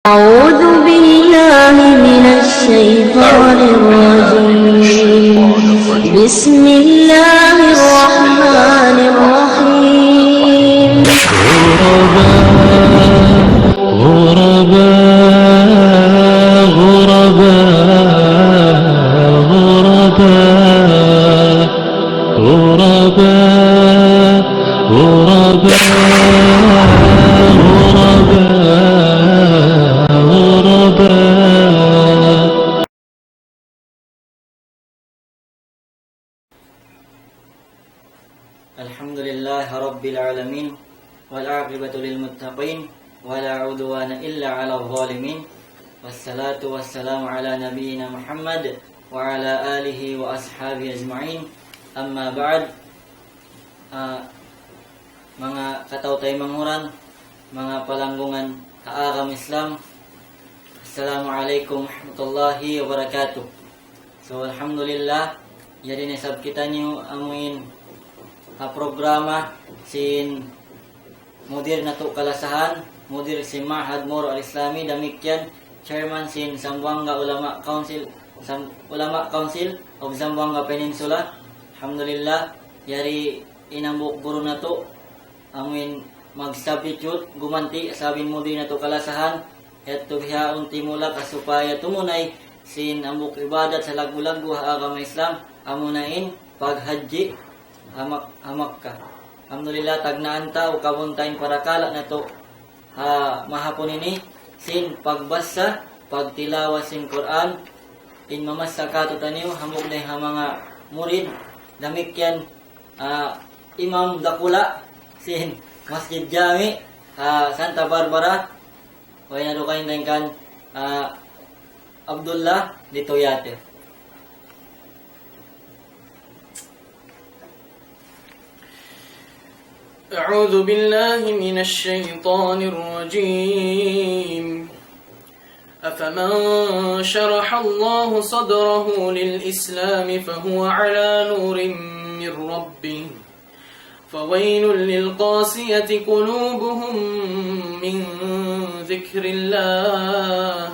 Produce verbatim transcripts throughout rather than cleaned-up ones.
أعوذ بالله من الشيطان الرجيم. بسم الله الرحمن الرحيم. غرباء، غرباء، غرباء، غرباء. غرباء، غرباء، غرباء، غرباء. الحمد لله رب العالمين، والعاقبة للمتقين، ولا عدوان إلا على الظالمين، والصلاة والسلام على نبينا محمد وعلى آله وأصحابه أجمعين. أما بعد. Ah, manga kataw-taymanghuran, manga palanggungan ha agama Islam, Assalamu alaykum warahmatullahi wabarakatuh. So, alhamdulillah, yari na isab kitaniyu amuin ha programa sin mudir natu' kalasahan, mudir sin Ma'had Moro Al-Islami, damikkiyan chairman sin Zamboanga Ulama Council, Zam-, Ulama Council of Zamboanga Peninsula. Alhamdulillah, yari in hambuuk guru natu', amuin mag-substitute, gumanti' sabab in mudir natu' kalasahan, yadtu bihaun timulak ha supaya tumunay sin hambuuk ibadat salaggu'-laggu' ha agama Islam, amuna in paghajji ha Mak-, ha Makkah. Alhamdulillah, tagnaan ta, ukabun ta in parakala' natu' ha mahapun ini, sin pagbasa, pagtilawa sin Qur'an, in mamassa kātu'niyu, hambuuk dayn ha manga murid, damikkiyan, ah, imam dakula', sin Masjid Jami, ha Santa Barbara, way na dugaing dayn kan, ah, Abdullah Litoyate. أعوذ بالله من الشيطان الرجيم. أفمن شرح الله صدره للإسلام فهو على نور من ربه، فويل للقاسية قلوبهم من ذكر الله،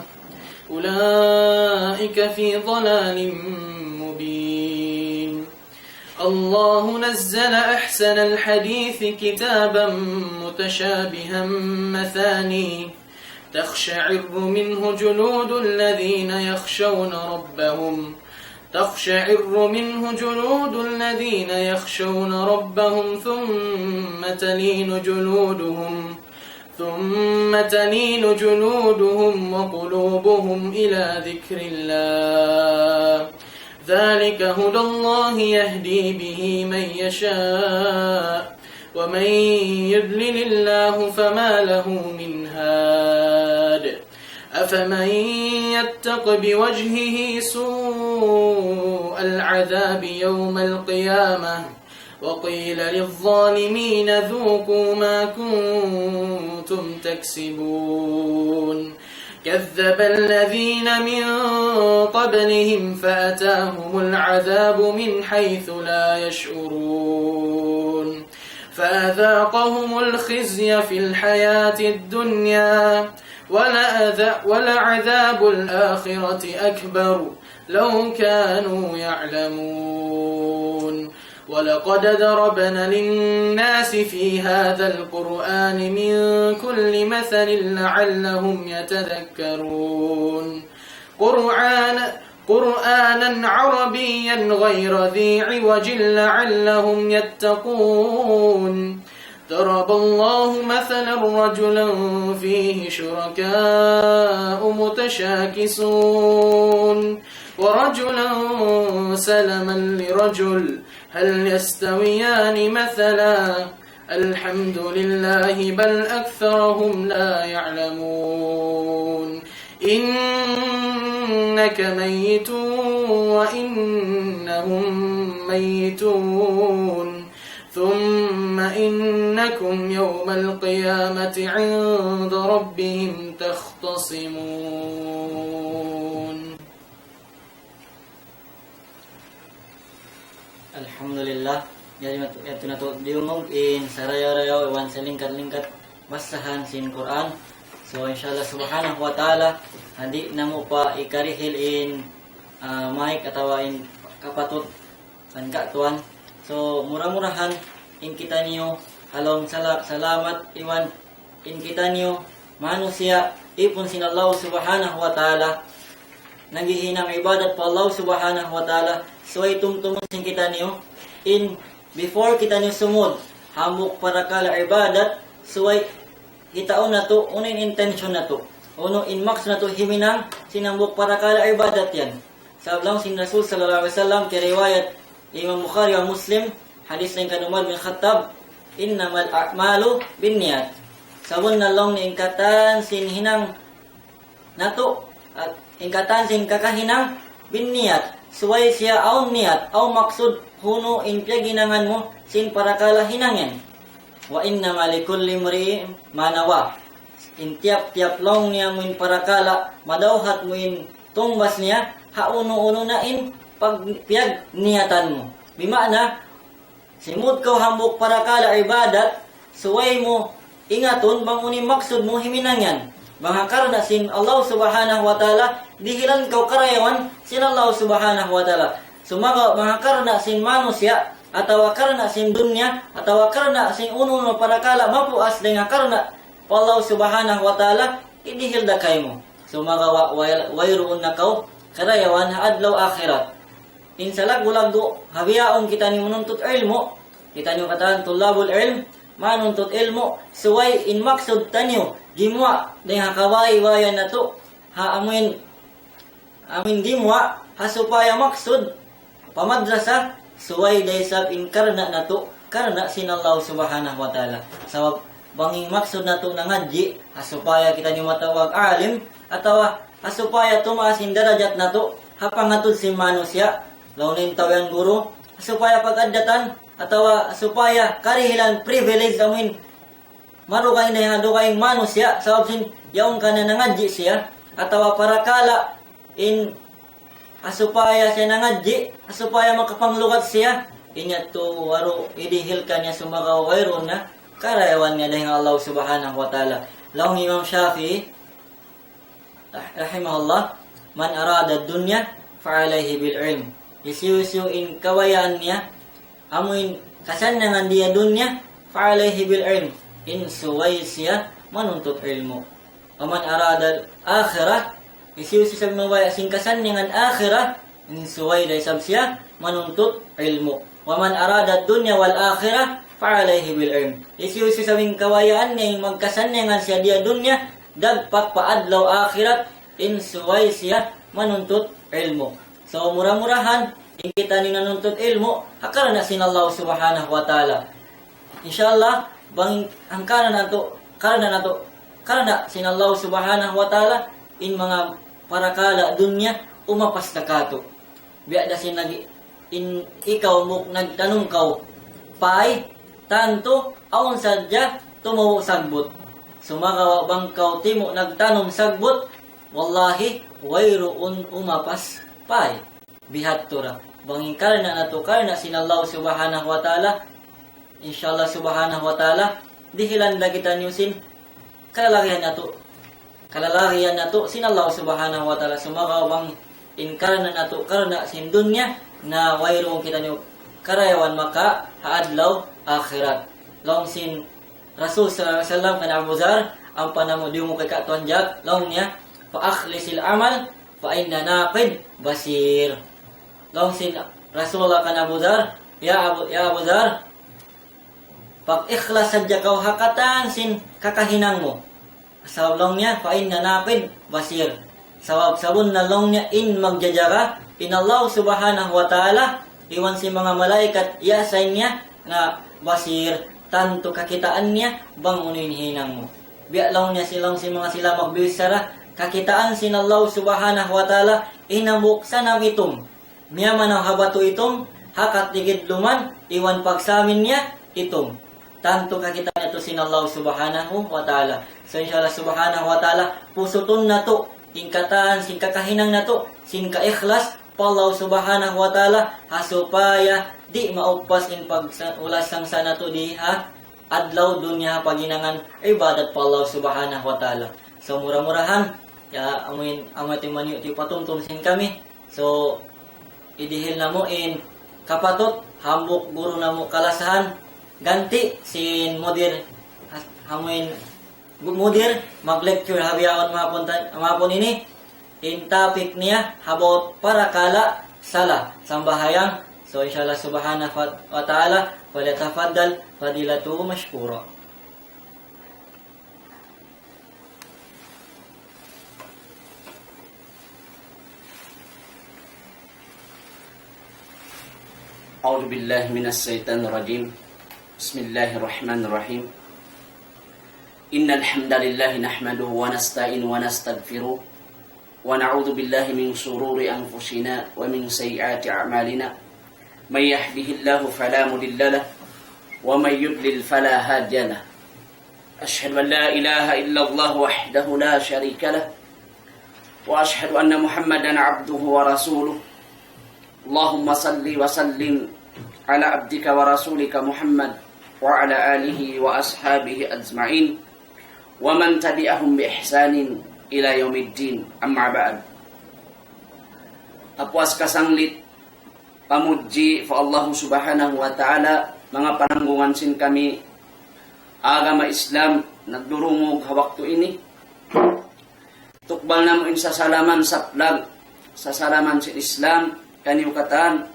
أولئك في ضلال مبين. الله نزل أحسن الحديث كتابا متشابها مثاني تقشعر منه جلود الذين يخشون ربهم، تقشعر منه جلود الذين يخشون ربهم ثم تلين جلودهم، ثم تلين جلودهم وقلوبهم إلى ذكر الله، ذلك هدى الله يهدي به من يشاء، ومن يضلل الله فما له من هاد. أفمن يتق بوجهه سوء العذاب يوم القيامة، وقيل للظالمين ذوقوا ما كنتم تكسبون. كذب الذين من قبلهم فأتاهم العذاب من حيث لا يشعرون. فأذاقهم الخزي في الحياة الدنيا ولأذ-، ولعذاب الآخرة أكبر لو كانوا يعلمون. ولقد ضربنا للناس في هذا القرآن من كل مثل لعلهم يتذكرون. قرآن، قرآنا عربيا غير ذي عوج لعلهم يتقون. ضرب الله مثلا رجلا فيه شركاء متشاكسون ورجلا سلما لرجل هل يستويان مثلا؟ الحمد لله بل أكثرهم لا يعلمون. إنك ميت وإنهم ميتون. ثم إنكم يوم القيامة عند ربهم تختصمون. Alhamdulillah. Yari natu', yadtu natu' diyungug in sarayaw-rayaw iban salingkat-lingkat basahan sin Qur'an. So, inshallah subhanahu wa ta'ala, di' namu' pa ikarihil in, ah, mic atawa in kapatut kan katuan. So, mura-murahan in kitaniyu ha lawm sala-, salamat iban in kitaniyu manusiya' ipun sin Allah subhanahu wa ta'ala, naghihinang ibadat pa Allah subhanahu wa ta'ala, subay tumtumun sin kitaniyu in before kitaniyu sumud hambuuk parakala' ibadat, subay hitaun natu' unu in intention natu', unu in maksud natu' himinang sin hambuuk parakala' ibadat yan. Sabab laung sin Rasul sallallahu alayhi wasallam, kiyariwayat Imam Bukhari wa Muslim, hadith dayn kan Umar bin Khattab, إنما الأعمال بالنيات. Sabunnal laung niya in katan sin hinang natu', ah, in katan sin kakahinang binniyat, subay siya awn niyat, awn maksud, unu in piyaghinangan mu sin parakala' hinang yan. وإنما لكل امرئ ما نوى. In tiyap-tiyap laung niya amu in parakala', madawhat mu in tungbas niya, ha unu-unu na in pag-, piyagniyatan mu. Bima'na, simud kaw hambuuk parakala' ibadat, subay mu ingatun bang unu in maksud mu himinang yan. Bang ha karna' sin Allah subhanahu wa ta'ala, dihilan kaw karayawan sin Allah subhanahu wa ta'ala. Sumagawa' bang ha karna' sin manusiya', atawa karna' sin dunya, atawa karna' sin unu-unu parakala' mapuas dayn ha karna' pa Allah subhanahu wa ta'ala, idihil da kaymu. Sumagawa' way-, wayruun na kaw karayawan ha adlaw akhirat. In salaggu'-laggu' ha bihaun kitaniyu manuntut ilmu', kitaniyu katan tullabul ilm, manuntut ilmu', subay in maksud taniyu gimuwa' dayn ha kabaya'-bayan natu', ha amuin, amuin gimuwa', ha supaya maksud pa madrasa, subay da isab in karna' natu', karna' sin Allah subhanahu wa ta'ala. Sabab bang in maksud natu' nangadji', ha supaya kitaniyu matawag alim, atawa ha supaya tumaas in darajat natu' ha pangatud sin manusiya', laung niya in tau yan guru, ha supaya pag-addatan, atawa ha supaya karihilan, privilege amuin marugay na ha dugaing manusiya', sabab sin yaun kaniya nangadji' siya, atawa parakala' in ha supaya siya nangadji', ha supaya makapanglugat siya, in yadtu waru' idihil kaniya, sumagawa' wayruun na karayawan niya dayn ha Allah subhanahu wa ta'ala. Laung Imam Shafi'i, rah-, rahimahullah, من أراد الدنيا فعليه بالعلم. Hisiyu-siyu in kabayaan niya amuin kasannangan dii ha dunya, فعليه بالعلم. In subay siya manuntut ilmu'. ومن أراد الآخرة, hisiyu-siyu isab mabaya' sin kasannangan akhirat, in subay da isab siya manuntut ilmu'. ومن أراد الدنيا والآخرة فعليه بالعلم. Hisiyu-siyu isab in kabayaan niya in magkasannangan siya dii ha dunya, dagpak pa adlaw akhirat, in subay siya manuntut ilmu'. So, mura-murahan, in kitaniyu nanuntut ilmu', ha karna' sin Allah subhanahu wa ta'ala. Insha Allah, bang hangkan natu', karna' natu', karna' sin Allah subhanahu wa ta'ala, in manga parakala' dunya, umapas na katu'. Biya' da sin nag-, in ikaw muk nagtanum kaw pay, tantu awn sadja tumubu' sagbut. Sumagawa' bang kaw timu' nagtanum sagbut, wallahi, wayruun umapas pay. Bihadtu ra. Bang in karna' natu', karna' sin Allah subhanahu wa ta'ala, insha Allah subhanahu wa ta'ala, dihilan da kitaniyu sin kalalagihan natu'. Kalalagihan natu' sin Allah subhanahu wa ta'ala. Sumagawa' bang in karna' natu', karna' sin dunya, na wayruun kitaniyu karayawan maka ha adlaw akhirat. Laung sin Rasul sallallahu alayhi wasallam kan Abu Dharr, ampa namu' diyungug kay katuan Jack, laung niya, فأخلص العمل فإن الناقد بصير. Laung sin Rasulullah kan Abu Dharr, "Ya Abu, ya Abu Dharr, pag-ikhlas sadja kaw ha katan sin kakahinang mu." Sabab laung niya, فإن الناقد بصير. Sabab sabunnal laung niya in magjajaga, in Allah subhanahu wa ta'ala, iban sin manga malaikat, ya sa niya, na basir, tantu kakitaan niya, bang unu in hinang mu. Biya' laung niya sin, laung sin manga sila magbichara, kakitaan sin Allah subhanahu wa ta'ala, in hambuuk sanam itum. Miyamanaw ha batu itum, ha katigidluman, iban pagsamin niya, itum. Tantu kakitaan natu' sin Allah subhanahu wa ta'ala. So, insha Allah subhanahu wa ta'ala, pusutun natu', in katan, sin kakahinang natu', sin kaikhlas, pa Allah subhanahu wa ta'ala, ha supaya di' maupas in pag-, ulas sangsa' natu' di ha adlaw dunya ha paghinangan ibadat pa Allah subhanahu wa ta'ala. So, mura-murahan, ya, amuin, amu yadtu in maniyu' tiyu' patumtum sin kami. So, idihil namu' in kapatut, hambuuk guru namu' kalasahan, ganti' sin mudir, amuin gu-, mudir, mag-lecture ha bihaun mahapun ta-, mahapun ini, in topic niya, about parakala' sala, sambahayang. So, insha Allah subhanahu wa, wa ta'ala, فليتفضل فضيلته مشكورا. أعوذ بالله من الشيطان الرجيم. بسم الله الرحمن الرحيم. إن الحمد لله نحمده ونستعينه ونستغفره ونعوذ بالله من شرور أنفسنا ومن سيئات أعمالنا. من يهده الله فلا مضل له ومن يضلل فلا هادي له. أشهد أن لا إله إلا الله وحده لا شريك له وأشهد أن محمدا عبده ورسوله. اللهم صل وسلم على عبدك ورسولك محمد وعلى آله وأصحابه أجمعين ومن تبعهم بإحسان إلى يوم الدين. أما بعد. Kapuas kasanglit, pamudji pa Allahu Subhanahu wa Ta'ala, manga pananggungan sin kami agama Islam, nagdurungug ha waktu ini. Tukbal namu' in sasalaman saplag, sasalaman sin Islam, kaniyu katan.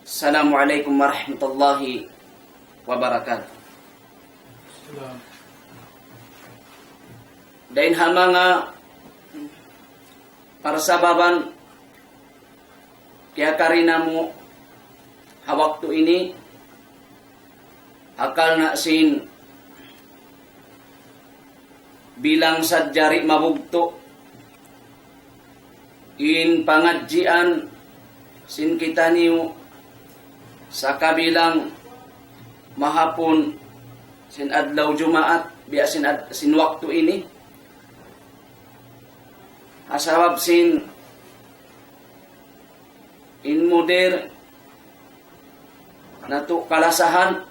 Assalamu alaykum warahmatullahi wabarakatuh. Dayn ha manga parsababan kiyakari namu' ha waktu ini, akal na sin bilang sadjari mabugtu' in pangadjian sin kitaniyu sakabilang mahapun sin adlaw Jumaat, biya' sin ad-, sin waktu ini. Ha sabab sin in mudir natu' kalasahan,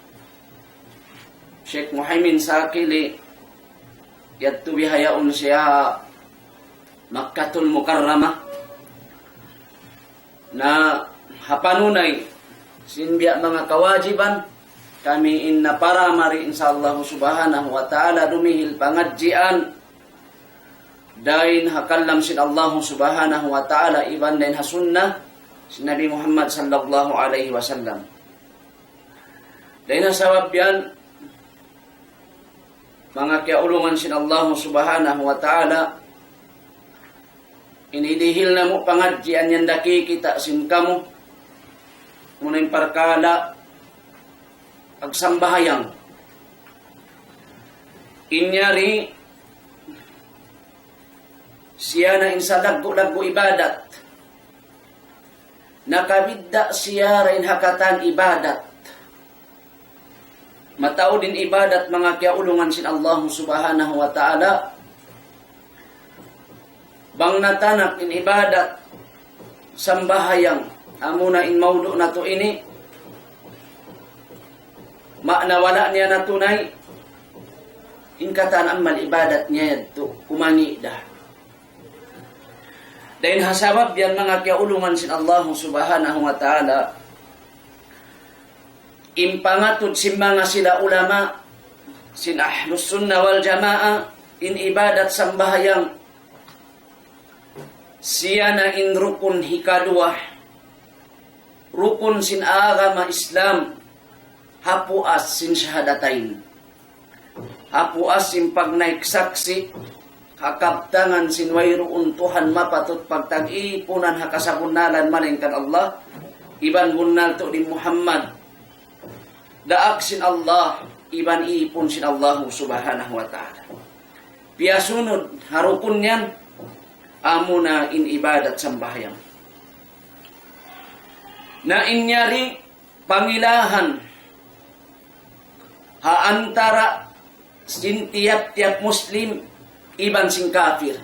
Sheikh Muhaymin Sakili, yadtu bihaun siya Makkatul Mukarramah. Na ha panunay sin biya' manga kawajiban, kami in naparamari, insya Allah subhanahu wa ta'ala, dumihil pangadjian dayn ha kalam sin Allah subhanahu wa ta'ala iban dayn ha sunnah sin Nabi Muhammad sallallahu alayhi wasallam. Dayn ha sabab yan, manga kiyaulungan sin Allah subhanahu wa ta'ala, in idihil namu' pangadjian yan da kikita' sin kamu, muna in parkala' pagsambahayang. In yari, siya na in salaggu'-laggu' ibadat. Nakabidda' siya dayn ha katan ibadat. Mataud in ibadat manga kiyaulungan sin Allah subhanahu wa ta'ala. Bang natanak in ibadat sambahayang, amuna in maudu' natu' ini, maana wala' niya natunay, in katan amal ibadat niya yadtu, kumangi' da. Dayn ha sabab yan manga kiyaulungan sin Allah subhanahu wa ta'ala, in pangatud sin manga sila ulama, sin Ahlus Sunnah wal Jamaah, in ibadat sambahayang, siya na in rukun hikaduwa, rukun sin agama Islam, ha puas sin shahadatain. Ha puas sin pagnaik saksi', ha kabtangan sin wayruun Tuhan mapatut pagtag-ipunan ha kasabunnalan malaingkan Allah, iban bunnal tuud in Muhammad, daak sin Allah, iban ipun sin Allah subhanahu wa ta'ala. Piyasunud ha rukun yan, amuna in ibadat sambahayang. Na in yari pangilahan ha antara sin tiyap-tiyap Muslim iban sin kafir.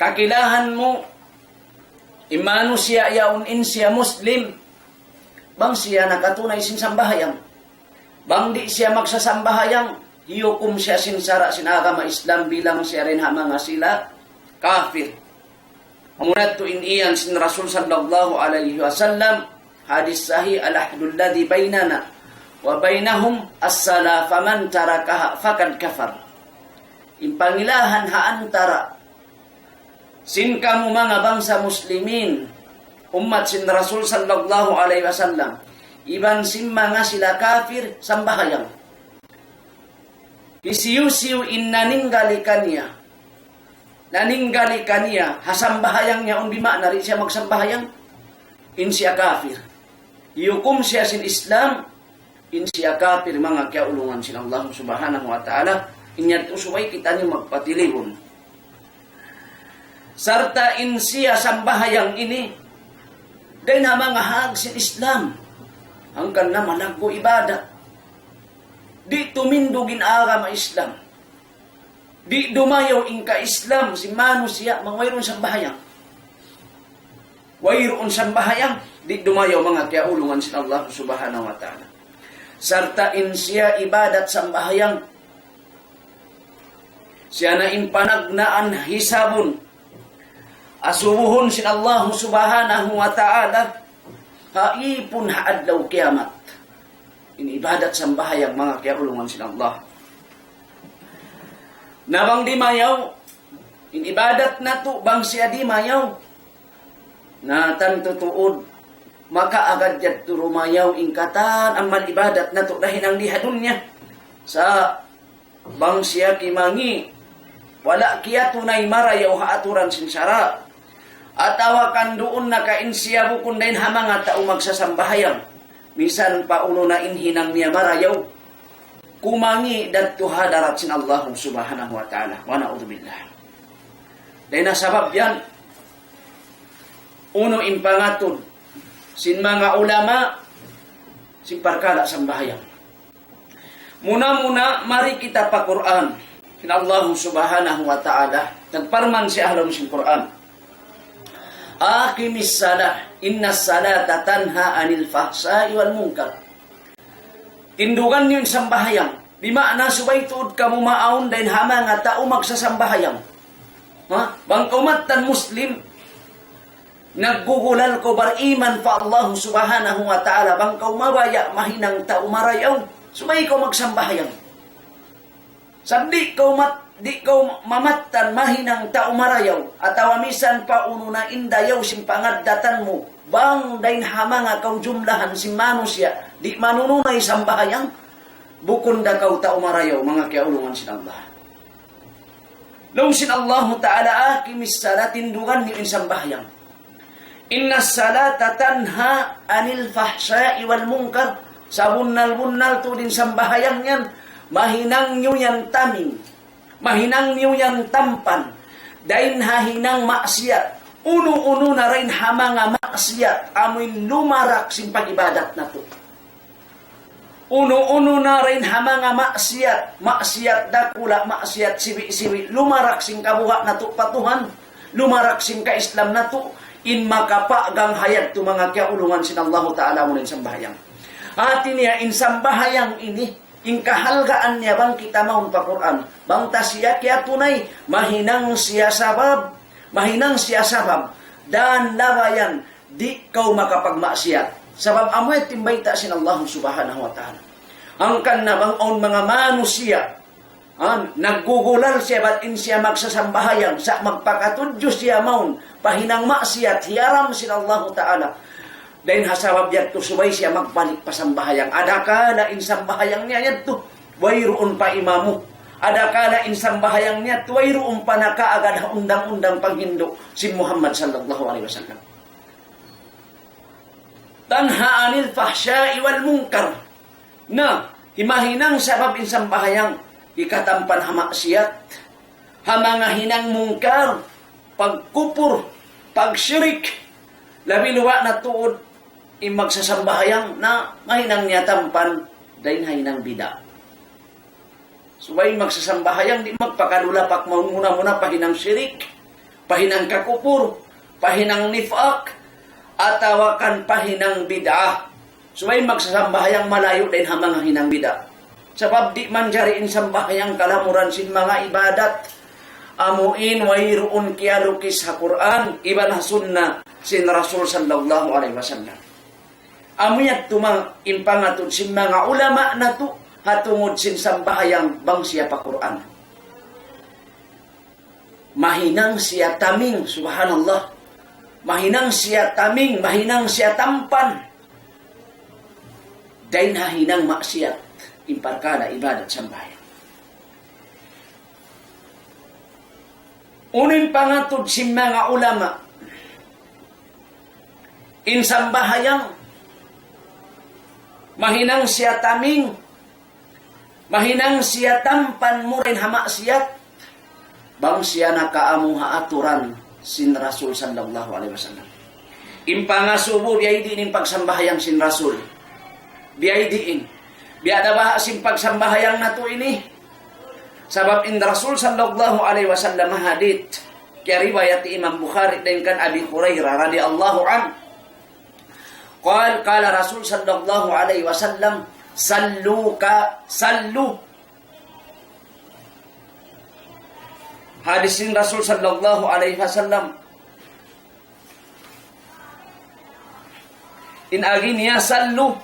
Kakilahan mu, in manusiya' yaun in siya Muslim, bang siya nakatunay sin sambahayang. Bang di' siya magsasambahayang, hiyukum siya sin sara' sin agama Islam bilang siya dayn ha manga sila kafir. Amuna tuud in iyan sin Rasul sallallahu alayhi wasallam, hadis sahih, "العهد الذي بيننا وبينهم الصلاة فمن تركها فقد كفر." In pangilahan ha antara sin kamu manga bangsa Muslimin, ummat sin Rasul sallallahu alayhi wasallam, iban sin manga sila kafir, sambahayang. Hisiyu-siyu in naninggali kaniya, naninggali kaniya ha sambahayang niya, awn bima'na di' siya magsambahayang, in siya kafir. Hiyukum siya sin Islam, in siya kafir, manga kiyaulungan sin Allah Subhanahu wa Ta'ala. In yadtu subay kitaniyu magpatilibun. Sarta' in siya sambahayang ini, dayn ha manga hag sin Islam. Hangkan na malaggu' ibadat. Di' tumindug in agama Islam. Di' dumayaw in ka-Islam sin manusiya' bang wayruun sambahayang. Wayruun sambahayang, di' dumayaw, manga kiyaulungan sin Allah Subhanahu wa Ta'ala. Sarta' in siya ibadat sambahayang, siya na in panagnaan hisabun, asubuhun sin Allah Subhanahu wa Ta'ala, ha ipun ha adlaw kiyamat. In ibadat sambahayang, manga kiyaulungan sin Allah. Na bang dimayaw, in ibadat natu' bang siya dimayaw, na tantu tuud, makaagad yadtu dumayaw in katan amal ibadat natu' nahinang di ha dunya. Sa' bang siya kimangi', wala' kiyatunay marayaw ha aturan sin sara'. Atawa kan duun na ka in siya bukun dayn ha manga tau magsasambahayang. Misan pa unu na in hinang niya marayaw, kumangi' da tuud ha hadarat sin Allah Subhanahu wa Ta'ala. Wa na'udhu billah. Dayn ha sabab yan, unu in pangatud sin manga ulama sin parkala' sambahayang. Muna-muna, mari kita pa Qur'an. Sin Allah Subhanahu wa Ta'ala, nagparman siya ha lawm sin Qur'an, "أقم الصلاة إن الصلاة تنهى عن الفحشاء والمنكر." Tindugan niyu in sambahayang. Bima'na subay tuud kamu maawn dayn ha manga tau magsasambahayang. Ha? Bang kaw mattan Muslim, naggugulal kaw bariman pa Allah Subhanahu wa Ta'ala, bang kaw mabaya' mahinang tau marayaw, subay kaw magsambahayang. Sa' di' kaw mat-, di' kaw mamattan mahinang tau marayaw, atawa misan pa unu na in dayaw sin pangaddatan mu, bang dayn ha manga kaw jumlahan sin manusiya', di' manununay sambahayang, bukun da kaw tau marayaw, manga kiyaulungan sin Allah. Laung sin Allahu Ta'ala, "أقم الصلاة," tindugan niyu in sambahayang. "إن الصلاة تنهى عن الفحشاء والمنكر." Sabunnal-bunnal tuud in sambahayang yan, mahinang niyu yan taming, mahinang niyu yan tampan, dayn ha hinang maksiyat, unu-unu na dayn ha manga maksiyat, amuin lumarak sin pag-ibadat natu'. Unu-unu na dayn ha manga maksiyat, maksiyat dakula', maksiyat sibi'-sibi', lumarak sin kabuga' natu' pa Tuhan, lumarak sin ka-Islam natu', in makapagang ha yadtu, manga kiyaulungan sin Allahu Ta'ala, amu in sambahayang. Hati niya in sambahayang ini, in kahalgaan niya bang kita mawn pa Qur'an, bang ta siya kiyatunay, mahinang siya sabab, mahinang siya sabab, dan labayan, di' kaw makapagmaksiyat. Sabab amu yan in bayta' sin Allah Subhanahu wa Ta'ala. Hangkan na bang awn manga manusiya', ha, naggugulal siya bat in siya magsasambahayang, sa' magpakatudju siya mawn pa hinang maksiyat, hiyaram sin Allahu Ta'ala. Dayn ha sabab yadtu subay siya magbalik pa sambahayang. Adakala in sambahayang niya yadtu, wayruun pa imamu. Adakala in sambahayang niya yadtu, wayruun pa nakaagad ha undang-undang panghindu' sin Muhammad sallallahu alayhi wasallam. تنهى عن الفحشاء والمنكر. Na, himahinang sabab in sambahayang, hikatampan ha maksiyat, ha manga hinang mungkar, pagkupur, pagshirik, labi luwa' na tuud in magsasambahayang na mahinang niya tampan dayn ha hinang bid'a. Subay magsasambahayang, di' magpakadulapak mawn muna-muna pa hinang shirik, pa hinang kakupur, pa hinang nifak, atawa kan pa hinang bid'ah. Subay magsasambahayang malayu' dayn ha manga hinang bid'ah. Sabab di' manjari in sambahayang kalamuran sin manga ibadat. Amu in wayruun kiyalukis ha Qur'an, iban ha sunna sin Rasul sallallahu alayhi wasallam. Amu yadtu ma-, in pangatud sin manga ulama natu', ha tungud sin sambahayang bang siya pa Qur'an. Mahinang siya taming, subhanallah. Mahinang siya taming, mahinang siya tampan. Dayn ha hinang maksiyat, in parkala' ibadat sambahayang. Unu in pangatud sin manga ulama, in sambahayang, mahinang siya taming, mahinang siya tampan mura in ha maksiyat, bang siya nakaamu ha aturan sin Rasul sallallahu alayhi wasallam. In pangasubu, biyadiin in pagsambahayang sin Rasul. Biyadiin. Biya' da baha' sin pagsambahayang natu' ini. Sabab in Rasul sallallahu alayhi wasallam hadith, kiyariwayat Imam Bukhari dayn kan Abi Hurairah radiyallahu anhu. قال، قال رسول صلى الله عليه وسلم، صلوا ك-، صلوا. Hadith sin Rasul sallallahu alayhi wasallam. In agi niya, صلوا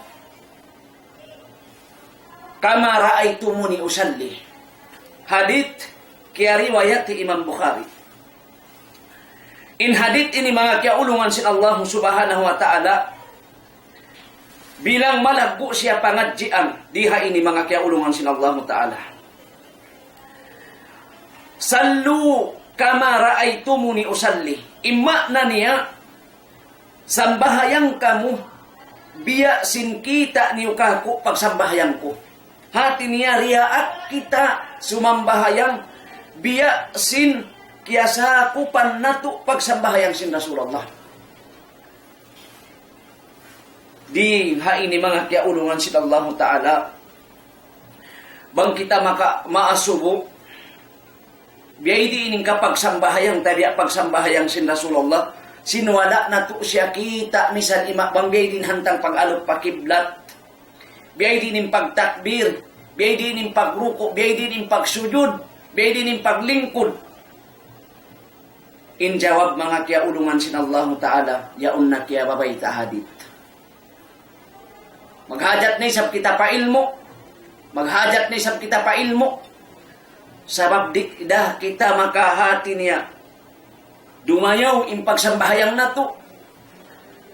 كما رأيتموني أصلي. Hadith kiyariwayat hi Imam Bukhari. In hadith ini manga kiyaulungan sin Allah subhanahu wa ta'ala, bilang malaggu' siya pangadjian, di ha ini manga kiyaulungan sin Allah ta'ala. صلوا كما رأيتموني أصلي. In maana niya, sambahayang kamu, biya' sin kita' niyu kaku' pagsambahayang ku. Hati niya riyaak kita sumambahayang, biya' sin kiyasakupan natu' pagsambahayang sin Rasulullah. Di ha ini manga kiyaulungan sin Allahu Ta'ala. Bang kita maka maasubu, biyadiin in kapagsambahayang, tabiya' pagsambahayang sin Rasulullah, sin wala' natu' siya kita', misan ima' bang biyadiin hantang pag-alup pa kiblat, biyadiin in pagtakbir, biyadiin in pagruku', biyadiin in pagsujud, biyadiin in paglingkud. In jawab manga kiyaulungan sin Allahu Ta'ala, yaun na kiyabayta' hadith. Maghajat na isab kita pa ilmu'. Maghajat na isab kita pa ilmu'. Sabab di' da kita makahati niya. Dumayaw in pagsambahayang natu'.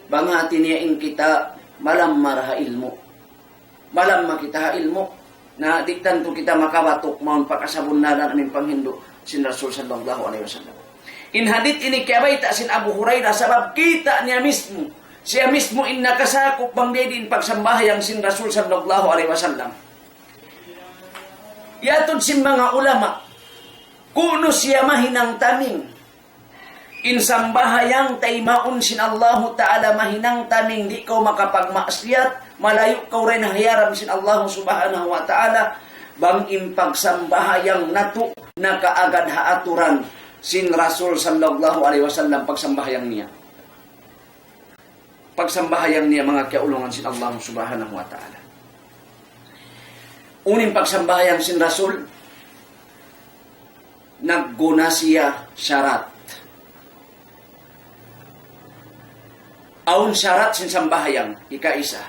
Bang hati niya in kita malamma ra ha ilmu'. Malamma kita ha ilmu'. Na di' tantu kita makabatuk mawn pa kasabunnalan amu in panghindu' sin Rasul sallallahu alayhi wasallam. In hadith ini kiyabayta' sin Abu Hurairah sabab kita' niya mismu. Siya mismu in nakasakup bang biyadiin pagsambahayang sin Rasul sallallahu alayhi wasallam. Yatud sin manga ulama, kunu' siya mahinang taming. In sambahayang taymaun sin Allahu Ta'ala mahinang taming, di' kaw makapagmaksiyat, malayu' kaw dayn ha hiyaram sin Allahu Subhanahu wa Ta'ala, bang in pagsambahayang natu' nakaagad ha aturan sin Rasul sallallahu alayhi wasallam pagsambahayang niya. Pagsambahayang niya manga kiyaulungan sin Allah Subhanahu wa Ta'ala. Unu in pagsambahayang sin Rasul, nagguna siya sharat. Awn sharat sin sambahayang, ikaisa.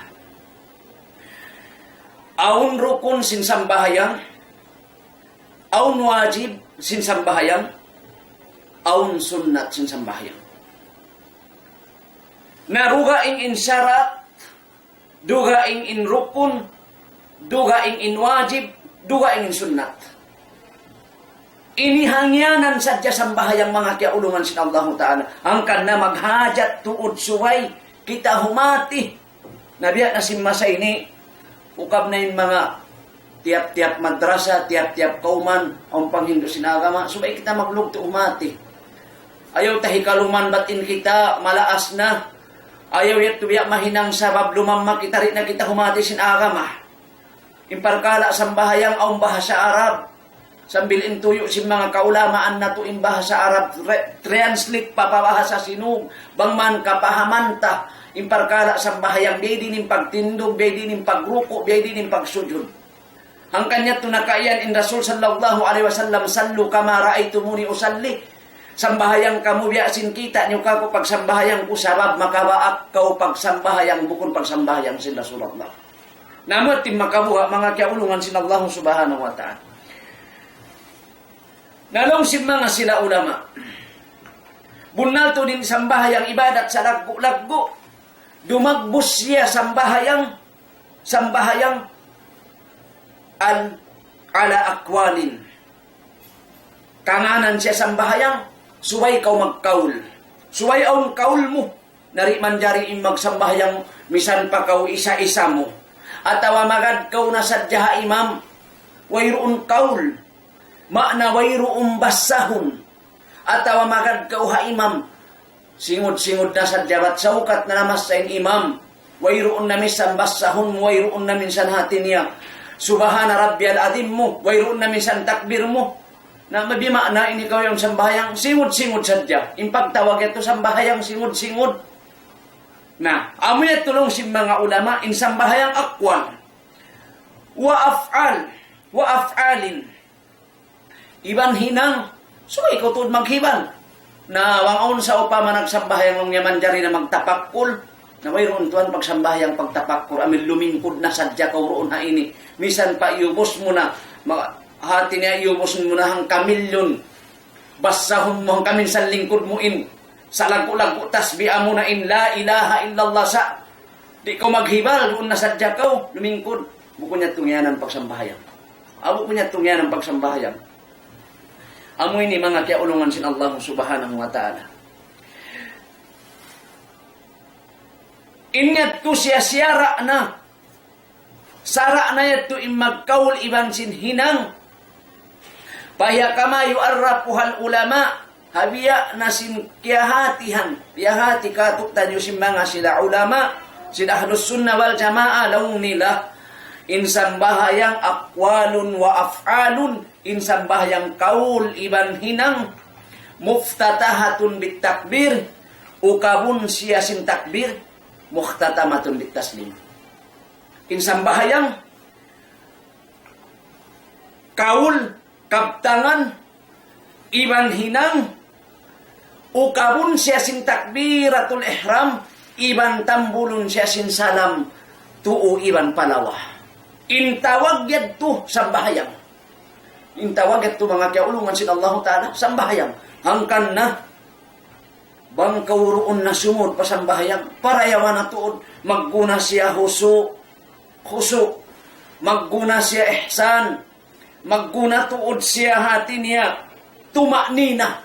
Awn rukun sin sambahayang, awn wajib sin sambahayang, awn sunnat sin sambahayang. Na dugaing in sharat, dugaing in rukun, dugaing in wajib, dugaing in sunnat. Ini hangianan sadja sambahayang manga kiyaulungan sin Allahu Ta'ala. Hangkan na maghajat tuud subay kita humati. Na biya' na sin masa ini, ukab na in manga tiyap-tiyap madrasa, tiyap-tiyap kawman, awn panghindu' sin agama, subay kita maglugtu' humati. Ayaw ta hikaluman bat in kita, malaas na. Ayaw yadtu biya' mahinang sabab lumamma kita, di' na kita humati sin agama. In parkala' sambahayang awn bahasa Arab. Sambil in tuyu' sin manga kaulamaan natu' in bahasa Arab re-, translate pa, pa bahasa Sinug. Bang man kapahaman ta, in parkala' sambahayang, biyadiin in pagtindug, biyadiin in pagruku', biyadiin in pagsujud. Hangkan yadtu nakaiyan in Rasul sallallahu alayhi wasallam, "صلوا كما رأيتموني أصلي." Sambahayang kamu biya' sin kita' niyu kaku' pagsambahayang ku, sabab makabaak kaw pagsambahayang bukun pagsambahayang sin Rasulullah. Na amu yadtu in makabuga' manga kiyaulungan sin Allah Subhanahu wa Ta'ala. Na laung sin manga sila ulama, bunnal tuud in sambahayang ibadat salaggu'-laggu', dumagbus siya sambahayang, sambahayang al-, ala aqwalin. Kangānan siya sambahayang, subay kaw magkaul. Subay awn kaul mu. Na di' manjari in magsambahayang misan pa kaw isa-isa mu. Atawa magad kaw na sadja ha imam. Wayruun kaul. Maana wayruun basahun. Atawa magad kaw ha imam. Singud-singud na sadja bat saukat na namassa in imam. Wayruun na minsan basahun mu, wayruun na minsan hati niya. Subhana Rabbiyal Azim mu, wayruun na minsan takbir mu. Na mabi maana ini kaw yan sambahayang singud-singud sadja. In pagtawag yadtu sambahayang singud-singud. Na, amu yadtu laung sin manga ulama, in sambahayang aqwal. Wa af'al, wa af'alin. Iban hinang, subay kaw tuud maghibal. Na bang awn sa upama nagsambahayang laung niya manjari na magtapakkul, na wayruun tuwan pagsambahayang pagtapakkul, amu in lumingkud na sadja kaw duun ha ini. Misan pa iyubus mu na, ma-, hati niya iyubus mu na hangka milyun. Basahun mu hangka minsan lingkud mu in salaggu'-laggu' tasbih amu na in la ilaha illallah sa. Di' kaw maghibal, duun na sadja kaw lumingkud. Bukun yadtu ngiyanan pagsambahayang. Aw, bukun yadtu ngiyanan pagsambahayang. Amu ini manga kiyaulungan sin Allah Subhanahu wa Ta'ala. In yadtu siya siyara' na. Sara' na yadtu in magkaul iban sin hinang. فهي كما عرفها العلماء, ha biya' na sin kiyahatihan, kiyahati kātu'niyu sin manga sila ulama, sin Ahlus Sunnah wal Jamaah, laung nila, in sambahayang أقوال وأفعال, in sambahayang kaul iban hinang, مفتتحة بالتكبير, ukabun siya sin takbir, مختتمة بالتسليم. In sambahayang, kaul, kabtangan, iban hinang, ukabun siya sin takbiratul ihram, iban tambulun siya sin salam, tuu iban pa lawa. In tawag yadtu sambahayang. In tawag yadtu manga kiyaulungan sin Allahu Ta'ala, sambahayang. Hangkan na, bang kaw duun na sumud pa sambahayang, parayawa na tuud, magguna siya husu', husu', magguna siya ihsan, magguna tuud siya hati niya, tuma'nina.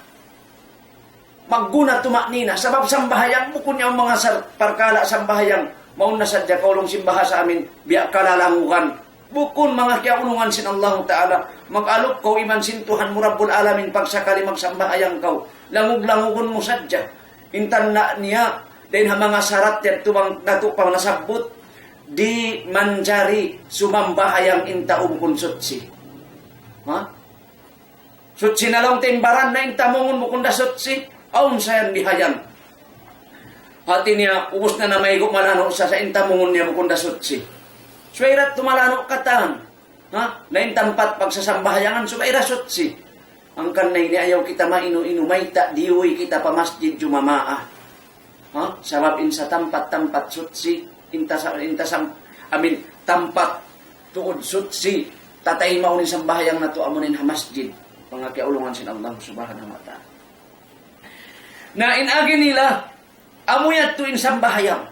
Magguna tuma'nina. Sabab sambahayang, bukun niya manga sar-, parkala' sambahayang, mauna sadja kaw laung sin bahasa amin, biya' kalalangugan. Bukun manga kiyaulungan sin Allahu Ta'ala, mag-alup kaw iban sin Tuhan mu Rabbul Alamin pagsakali magsambahayang kaw. Langug-langugun mu sadja. In tanda' niya, dayn ha manga sarat yadtu bang natu' pa nasabbut, di' manjari sumambahayang in tau bukun suchi. Ha? Suchi na laung ta in baran na in tamungun bukun da suchi. Awn sa yan bihayan. Hati niya, ubus na namaygu' malanu' sa sa in tamungun niya bukun da suchi. Subay da tumalanu' katan. Ha? Na in tampat pagsasambahayangan, subay da suchi. Hangkan na ini ayaw kita mainu-inu, mayta' diyuwi kita pa masjid jumamaa. Ha? Sabab in sa tampat-tampat suchi, in ta sa, in ta sam-, amin, tampat tuud suchi, tataymaun in sambahayang natu' amu in ha masjid. Manga kiyaulungan sin Allah Subhanahu wa Ta'ala. Na in agi nila, amu yadtu in sambahayang.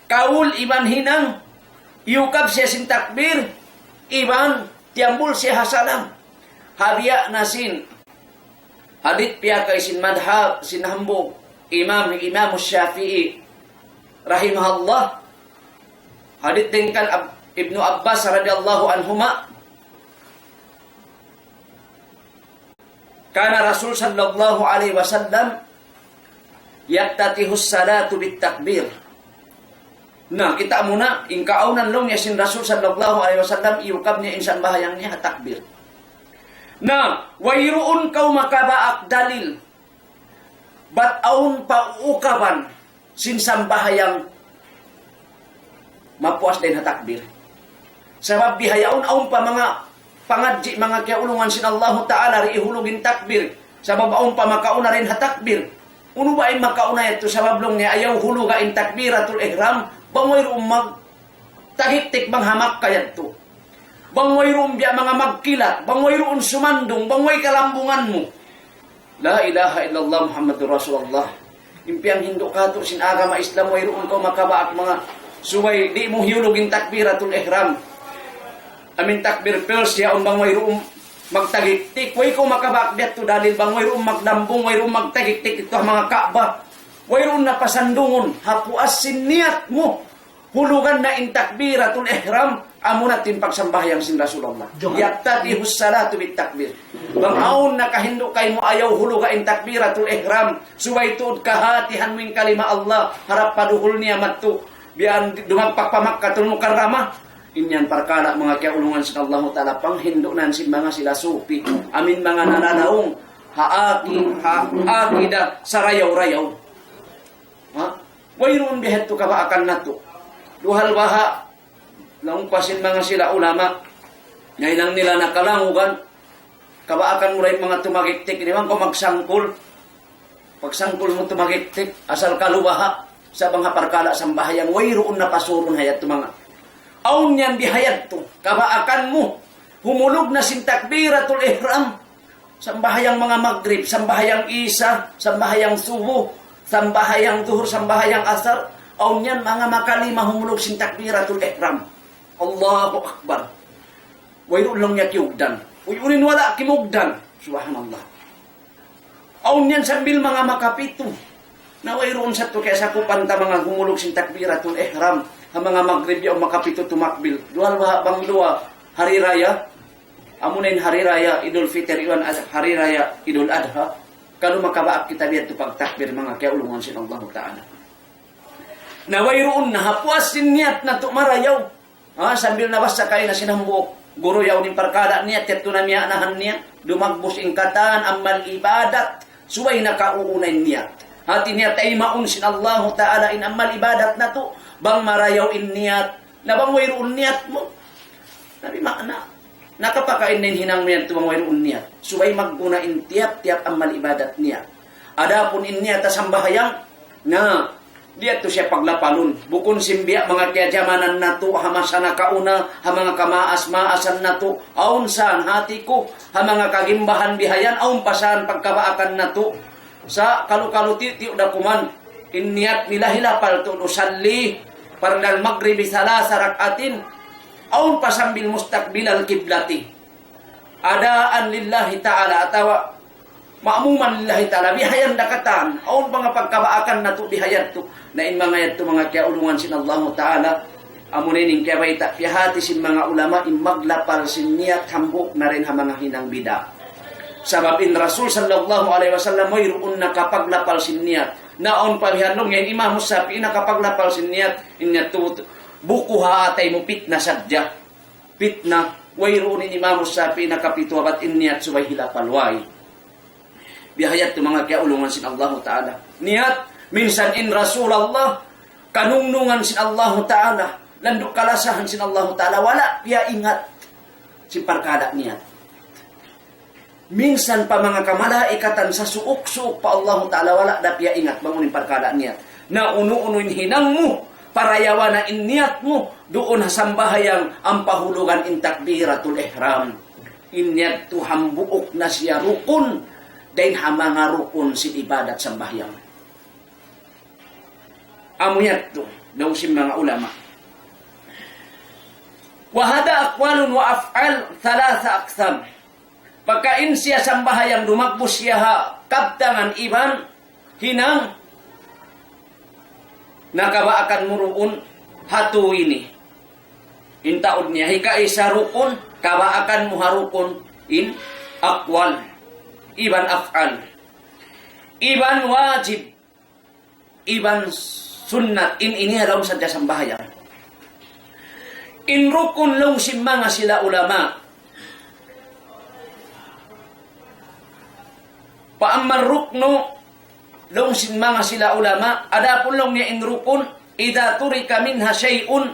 Kaul iban hinang, iyukab siya sin takbir, iban tiyambul siya ha salam. Ha biya' na sin hadith piyakay sin madhab, sin hambuuk imam, Imam Shafi'i, rahimahullah. Hadith dayn kan Ab-, Ibnu Abbas radiyallahu anhuma. كان رسول صلى الله عليه وسلم يفتتح الصلاة بالتكبير. Na, kita' mu na, in kaawnan laung niya sin Rasul sallallahu alayhi wasallam, iyukab niya in sambahayang niya ha takbir. Na, wayruun kaw makabaak dalil, bat awn pa uukaban sin sambahayang mapuas dayn ha takbir. Sabab bihaun awn pa manga pangadji' manga kiyaulungan sin Allahu Ta'ala di' ihulug in takbir. Sabab awn pa makauna dayn ha takbir. Unu ba in makauna yadtu sabab laung niya ayaw huluga in takbiratul ihram, bang wayruun magtagiktik bang ha Makkah yadtu. Bang wayruun biya' manga magkilat, bang wayruun sumandung, bang way kalambungan mu. La ilaha illallah Muhammadur Rasulullah. In piyanghindu' katu' sin agama Islam, wayruun kaw makabaak manga subay di' mu hiyulug in takbiratul ihram. Amin takbir pils yaun bang wayruun magtagiktik. Way kaw makabaak biya' tu dalil bang wayruun maglambung, wayruun magtagiktik itu ha manga Ka'bah. Wayruun na pasandungun, ha puas sin niyat mu. Hulugan na in takbiratul ihram, amuna in pagsambahayang sin Rasulullah. Juhan. Yaftatihu salatu bit takbir. Bang awn nakahindu' kaymu ayaw huluga in takbiratul ihram, subay tuud kahatihan mu in kalima Allah, harap pa duhul niya madtu, biya' dumagpak pa Makkatul Mukarramah. In yan parkala' manga kiyaulungan sin Allahu Ta'ala, panghindu' na sin manga sila sufi, amin manga nananaung, ha aki, ha akida, sarayaw-rayaw. Ha? Wayruun biya' hādtu kabaakan natu'. Duhal baha', laung pa sin manga sila ulama, na hinang nila nakalangugan, kabaakan mu dayn manga tumagiktik, di' man kaw magsangkul. Pagsangkul mu tumagiktik, asal kalu baha', sa' bang ha parkala' sambahayang, wayruun na pasurun ha yadtu manga. Awn yan biya' hādtu, kabaakan mu, humulug na sin takbiratul ihram. Sambahayang manga Magrib, sambahayang Isa, sambahayang Subuh, sambahayang Duhur, sambahayang Asar, awn yan manga makalima humulug sin takbiratul ihram. Allahu Akbar. Wayruun laung niya kiyugdan. Uy, unu in wala' kimugdan. Subhanallah. Awn yan sambil manga makapitu. Na wayruun sa tu kaya sakupan ta manga humulug sin takbiratul ihram. Ha manga Magrib yaun makapitu tumakbir. Duwal baha' bang duwa hari raya. Amuna in hari raya Idul Fitr iban ad-, hari raya Idul Adha. Kalu makabaak kita biya' tu pagtakbir manga kiyaulungan sin Allahu Ta'ala. Na wayruun na ha puas sin niyat natu' marayaw. Ha, sambil nabassa kaina sin hambuuk guru yaun in parkala' niyat yadtu na miya'nahan niya. Dumagbus in katan amal ibadat. Subay nakauuna in niyat. Hati niya taymaun sin Allahu Ta'ala in amal ibadat natu'. Bang marayaw in niyat. Na bang wayruun niyat mu. Na biya' maana. Nakapakain na in hinang mu yadtu bang wayruun niyat. Subay magguna in tiyap-tiyap amal ibadat niyat. Adapun in niyat ha sambahayang, na, di' yadtu siya paglapalun. Bukun sin biya' manga kiyajamanan natu', ha masa nakauna, ha manga kamaas-maasan natu', awn sa, hati ku, ha manga kagimbahan bihayan, awn pa sa pagkabaakan natu'. Sa' kalu-kalu tiyu'-tiyu' da kuman, in niyat nila hilapal tuud usalli, fardal maghribi thalatha rak'atin, awn pa sambil mustaqbilal kiblati. Adaan lillahi ta'ala atawa ma'muman lillahi ta'ala, bihayan da katan, awn pa manga pagkabaakan natu' bihayan tu, na in manga yadtu manga kiyaulungan sin Allahu Ta'ala, amuna in kiyabayta', piyahati sin manga ulama, in maglapal sin niyat hambuuk na dayn ha manga hinang bid'a. Sabab in Rasul sallallahu alayhi wasallam, wayruun nakapaglapal sin niyat. Na awn pa bihan laung, in Imam Shafi'i nakapaglapal sin niyat, in niyat tu, buku ha atay mu pitna sadja. Pitna, wayruun in Imam Shafi'i nakapitu abat in niyat subay hilapal way. Biya' hādtu manga kiyaulungan sin Allahu Ta'ala. Niyat, minsan in Rasulullah, kanungnungan sin Allahu Ta'ala, landu' kalasahan sin Allahu Ta'ala, wala' piyaingat sin parkala' niyat. Minsan pa manga kamalaikatan sasuuk-suuk pa Allahu Ta'ala, wala' da piyaingat bang unu in parkala' niyat. Na unu-unu in hinang mu, parayawa na in niyat mu, duun ha sambahayang ampa hulugan in takbiratul ihram. In niyat tu hambuuk na siya rukun, dayn ha manga rukun sin ibadat sambahayang. Amu yadtu, laung sin manga ulama. وهذا أقوال وأفعال ثلاثة أقسام. Pagka in siya sambahayang dumagbus siya ha kabtangan iban hinang, na kabaakan mu duun ha tū ini. In taud niya, hikaisa rukun, kabaakan mu ha rukun in aqwal, iban af'al, iban wajib, iban sunnat, in ini ha lawm sadja sambahayang. In rukun laung sin manga sila ulama. Fa ammal ruknu laung sin manga sila ulama, adapun laung niya in rukun, idza turika minha shay'un,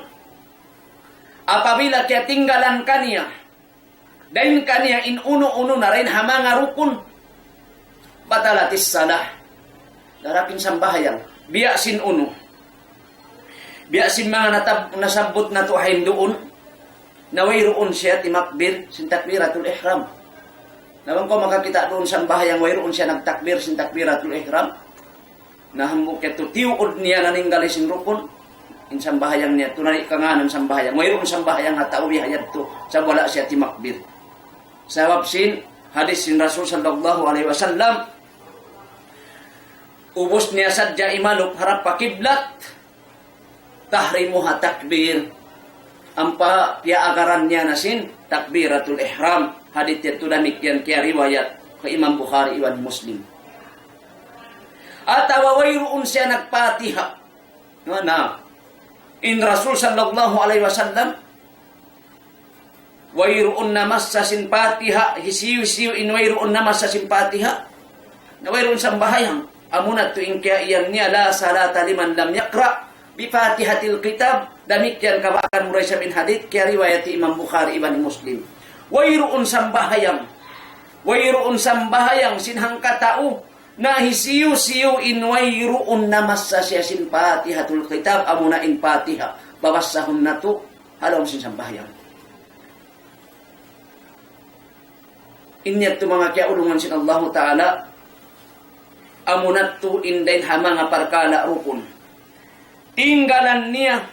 Apabila kiyatinggalan kaniya, dayn kaniya in unu-unu na dayn ha manga rukun, batalatis salah. Larak in sambahayang. Biya' sin unu. Biya' sin manga natab-, nasabbut natu' ha hinduun, na wayruun siya timakbir sin takbiratul ihram. Na bang kaw makakita' duun sambahayang wayruun siya nagtakbir sin takbiratul ihram, na hambuuk yadtu tiyuud niya naninggal sin rukun, in sambahayang niya, tunay kangānan sambahayang. Wayruun sambahayang ha tau biya' yadtu, sabab wala' siya timakbir. Sabab sin hadis sin Rasul sallallahu alayhi wasallam, ubus niya sadja imalup harap pa kiblat, tahrimuha takbir. Ampa piyaagaran niya na sin takbiratul ihram. Hadith yadtu damikkiyan kiyariwayat kan Imam Bukhari iban Muslim. Atawa wayruun siya nagpatiha. Na, na. In Rasul sallallahu alayhi wasallam, wayruun namassa sin Fatiha, hisiyu-siyu in wayruun namassa sin Fatiha, na wayruun sambahayang. Amuna tuud in kiyaiyan niya, لا صلاة لمن لم يقرأ بفاتحة الكتاب. Damikkiyan kabaakan mu da isab in hadith, kiyariwayat Imam Bukhari iban Muslim. Wayruun sambahayang. Wayruun sambahayang sin hangkatau, na hisiyu-siyu in wayruun namassa siya sin Fatihatul Kitab, amuna in Fatiha. Babassahun natu', ha lawm sin sambahayang. In yadtu manga kiyaulungan sin Allahu Ta'ala, amuna tuud in dayn ha manga parkala' rukun. Tinggalan niya,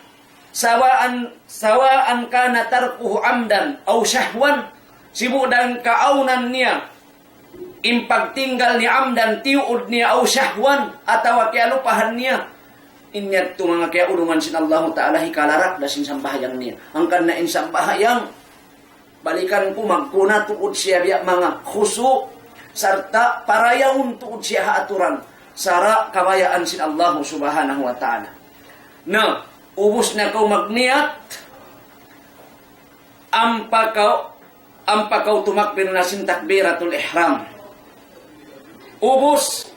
سواء، سواء كان تركه عمدا أو سهوا, sibu' da in kaawnan niya, in pagtinggal niya amdan, tiyuud niya, أو سهوا, atawa kiyalupahan niya. In yadtu manga kiyaulungan sin Allahu Ta'ala, hikalarak da sin sambahayang niya. Hangkan na in sambahayang, balikan ku, magkuna tuud siya biya' manga khusu', sarta' parayawun tuud siya ha aturan, sara' kabayaan sin Allahu Subhanahu wa Ta'ala. Na, ubus na kaw magniyat, ampa kaw, ampa kaw tumakbir na sin takbiratul ihram. Ubus,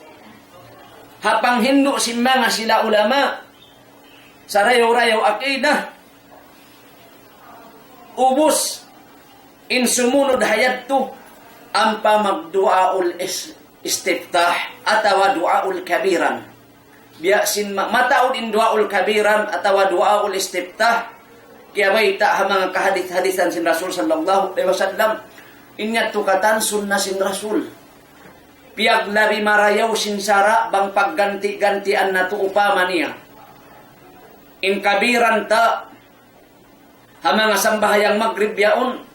ha panghindu' sin manga sila ulama, sarayaw-rayaw aqidah, ubus, in sumunud ha yadtu, ampa magdu'aul is-, istiftah, atawa du'aul kabiran. Biya' sin ma-, mataud in du'aul kabiran atawa du'aul istiftah, kiyabayta' ha manga kahadith-hadithan sin Rasul sallallahu alayhi wasallam. In yadtu katan sunnah sin Rasul. Piyaglabi marayaw sin sara' bang pagganti'-gantian natu' upama niya. In kabiran ta, ha manga sambahayang magrib yaun,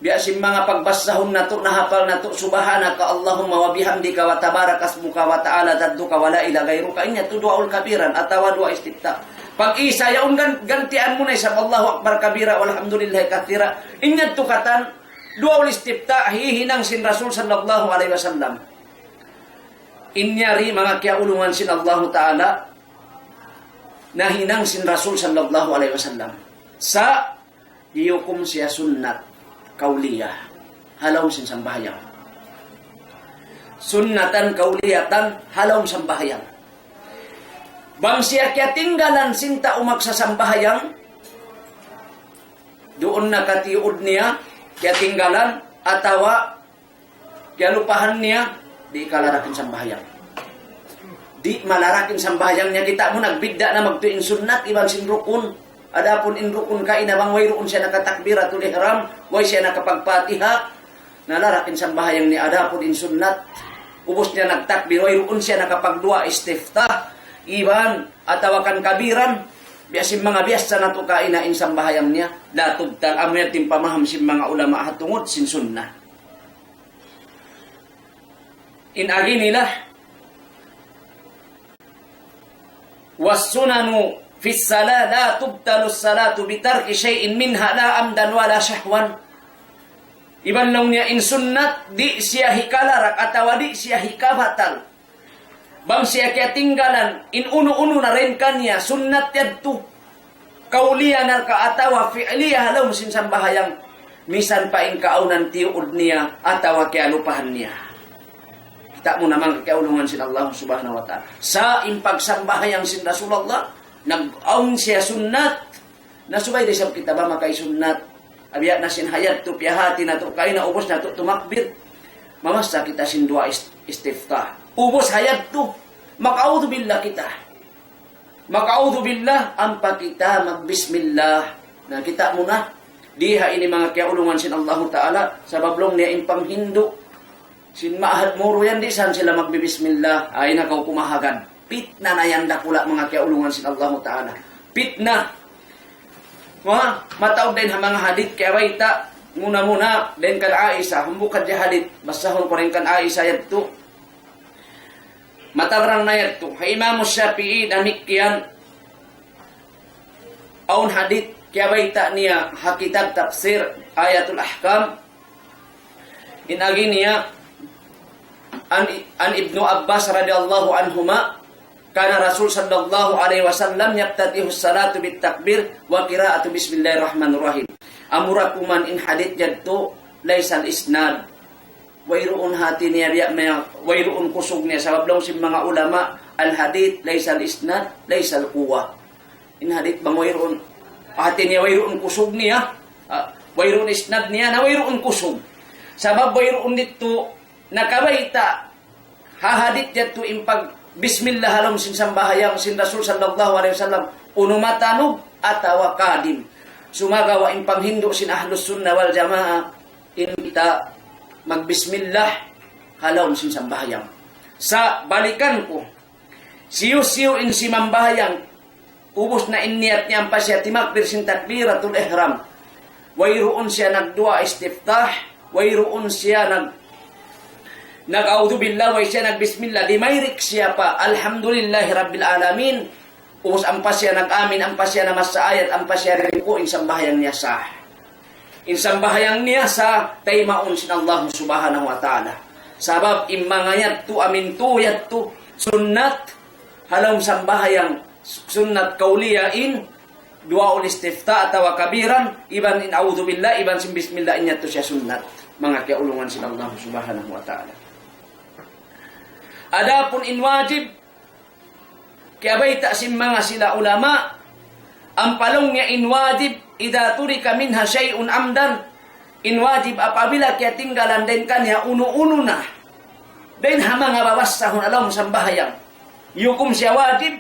biya' sin manga pagbassahun natu', nahapal natu', سبحانك اللهم وبحمدك وتبارك اسمك وتعالى جدك ولا إله غيرك, in yadtu du'aul kabiran, atawa du'a istiftah. Pag-isa yaun gan-, gantian mu na isab الله أكبر كبيرا والحمد لله كثيرا. In yadtu katan, du'aul istiftah, hihinang sin Rasul sallallahu alayhi wasallam. In yari manga kiyaulungan sin Allahu Ta'ala, nahinang sin Rasul sallallahu alayhi wasallam. Sa' hiyukum siya sunnat qawliyah. Ha lawm sin sambahayang. Sunnatan qawliyatan ha lawm sambahayang. Bang siya kiyatinggalan sin tau magsasambahayang, duun na katiyuud niya, kiyatinggalan, atawa kiyalupahan niya, di' kalarak in sambahayang. Di' malarak in sambahayang niya. Kita' mu, nagbidda' na magtuy in sunnat iban sin rukun. Adapun in rukun kaina bang wayruun siya nakatakbiratul ihram, way siya nakapagpatiha, nalarak in sambahayang niya. Adapun in sunnat, ubus niya nagtakbir, wayruun siya nakapagdu'a istiftah, iban, atawa kan kabiran, biya' sin manga biyasa natu' kaina in sambahayang niya, la tubtal, amu yan in pamaham sin manga ulama ha tungud sin sunnat. In agi nila, والسنن في الصلاة لا تبطل الصلاة بترك شيء منها لا عمدا ولا سهوا. Iban laung niya in sunnat, di' siya hikalarak atawa di' siya hikabatal. Bang siya kiyatinggalan, in unu-unu na dayn kaniya, sunnat yadtu. Qawliya na ka atawa fi'liya ha lawm sin sambahayang. Misan pa in kaawnan tiyuud niya atawa kiyalupahan niya. Kita' mu na manga kiyaulungan sin Allah Subhanahu wa Ta'ala. Sa' in pagsambahayang sin Rasulullah, nag-awn siya sunnat, Na subay da isab kita ba makaisunnat. Biya' na sin ha yadtu, piyahati natu', kaina ubus natu' tumakbir. Mamassa kita sin duwaa ist-, istiftah. Ubus ha yadtu, mag-a'udhu billah kita. Mag-a'udhu billah, ampa kita magbismillah. Na kita' mu na. Di ha ini manga kiyaulungan sin Allahu Ta'ala, sabab laung niya in panghindu' sin maahad muru yan, di' san sila magbibismillah, ay na kaw kumahagad. Pitna na yan dakula', manga kiyaulungan sin Allahu Ta'ala. Pitna. Ha? Mataud dayn ha manga hadith kiyabayta', muna-muna dayn kan Aisha, hambuuk hadja hadith, basahun ku dayn kan Aisha yadtu. Matarrang na yadtu. Ha Imam Shafi'i damikkiyan, awn hadith kiyabayta' niya ha kitab tafsir Ayatul Ahkam, in agi niya, عن، عن ابن عباس رضي الله عنهما، كان رسول صلى الله عليه وسلم يفتتح الصلاة بالتكبير وقراءة بسم الله الرحمن الرحيم. Amura kuman in hadith yadtu, ليس الإسناد. Wayruun hati niya biya' maya, wayruun kusug niya, sabab laung sin manga ulama, الحديث ليس الإسناد ليس القوة. In hadith bang wayruun, hati niya wayruun kusug niya, ah, wayruun isnad niya, na wayruun kusug. Sabab wayruun didtu nakabayta' ha hadith yadtu in pag-bismillah ha lawm sin sambahayang sin Rasul sallallahu alayhi wasallam, unu matanug atawa kadim. Sumagawa' in panghindu' sin Ahlus Sunnah wal Jamaah, in kita magbismillah ha lawm sin sambahayang. Sa' balikan ku, hisiyu-siyu in simambahayang, ubus na in niyat niya ampa siya timakbir sin takbiratul ihram. Wayruun siya nagduwaa istiftah, wayruun siya nag-, nag-a'udhu billah, way siya nagbismillah, dimayrik siya pa, Alhamdulillahi Rabbil Alamin. Ubus ampa siya nag-amin, ampa siya namassa ayat, ampa siya ruku', in sambahayang niya sah. In sambahayang niya sah, taymaun sin Allah Subhanahu wa Ta'ala. Sabab in manga yadtu, amin tu yadtu, sunnat, ha lawm sambahayang, sunnat kauliya in, duwaul istiftah atawa kabiran, iban in a'udhu billah, iban sin bismillah, in yadtu siya sunnat. Manga kiyaulungan sin Allah Subhanahu wa Ta'ala. Adapun in wajib, kiyabayta' sin manga sila ulama, ampa laung niya in wajib, إذا ترك منها شيء عمدا, in wajib apabila kiyatinggalan dayn kaniya unu-unu na, dayn ha manga babassahun ha lawm sambahayang. Hukum siya wajib,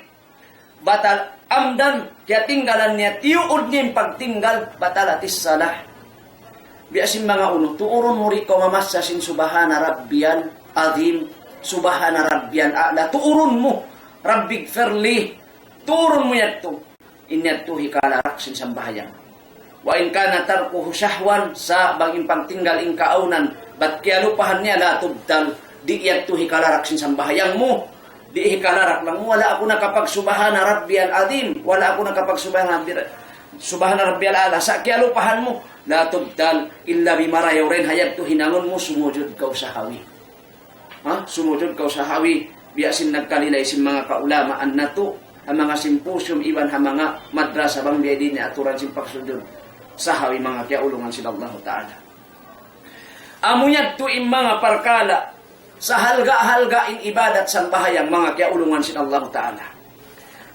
batal عمدا, kiyatinggalan niya, tiyuud niya in pagtinggal, بطلت الصلاة. Biya' sin manga unu, tuurun mu di' kaw mamassa sin سبحان ربي العظيم, سبحان ربي الأعلى, tuurun mu, رب اغفر لي, tuurun mu yadtu. In yadtu hikalarak sin sambahayang. وإن كان تركه سهوا, sa' bang in pagtinggal in kaawnan, bat kiyalupahan niya, لا تبطل, di' yadtu hikalarak sin sambahayang mu. Di' hikalarak laung mu, wala' aku nakapag سبحان ربي العظيم, wala' aku nakapag سبحان ربي، سبحان ربي الأعلى, sa' kiyalupahan mu, لا تبطل, in labi marayaw dayn ha yadtu hinangun mu, sumujud kaw sahawi. Ha? Sumujud kaw sahawi, biya' sin nagkalilay sin manga kaulamaan natu', ha manga simposium iban ha manga madrasa bang biya' diin in aturan sin pagsujud sahawi, manga kiyaulungan sin Allahu Ta'ala. Amu yadtu in manga parkala', sahalga'-halga' in ibadat sambahayang, manga kiyaulungan sin Allahu Ta'ala.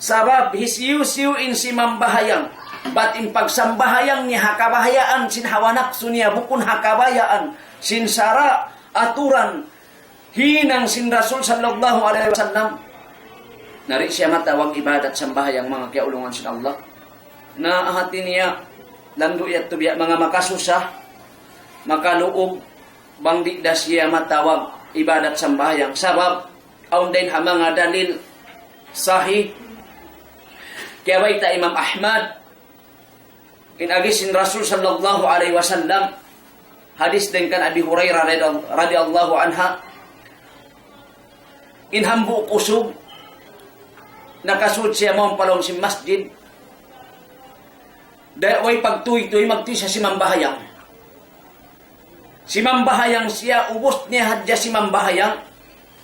Sabab hisiyu-siyu in simambahayang, bat in pagsambahayang niya ha kabayaan sin hawa napsu niya, bukun ha kabayaan sin sara', aturan, hinang sin Rasul sallallahu alayhi wasallam, na di' siya matawag ibadat sambahayang, manga kiyaulungan sin Allah. Na hati niya, landu' yadtu biya' manga makasusa, makaluug, bang di' da siya matawag ibadat sambahayang. Sabab, awn dayn ha manga dalil sahih, kiyabayta' Imam Ahmad, in agi sin Rasul sallallahu alayhi wasallam, hadith dayn kan Abi Hurairah radiyallahu, radiyallahu anha, in hambuuk usug, nakasud siya mawn pa lawm sin masjid, da-, way pagtuytuy, magtuy siya simambahayang. Simambahayang siya, ubus niya hadja simambahayang,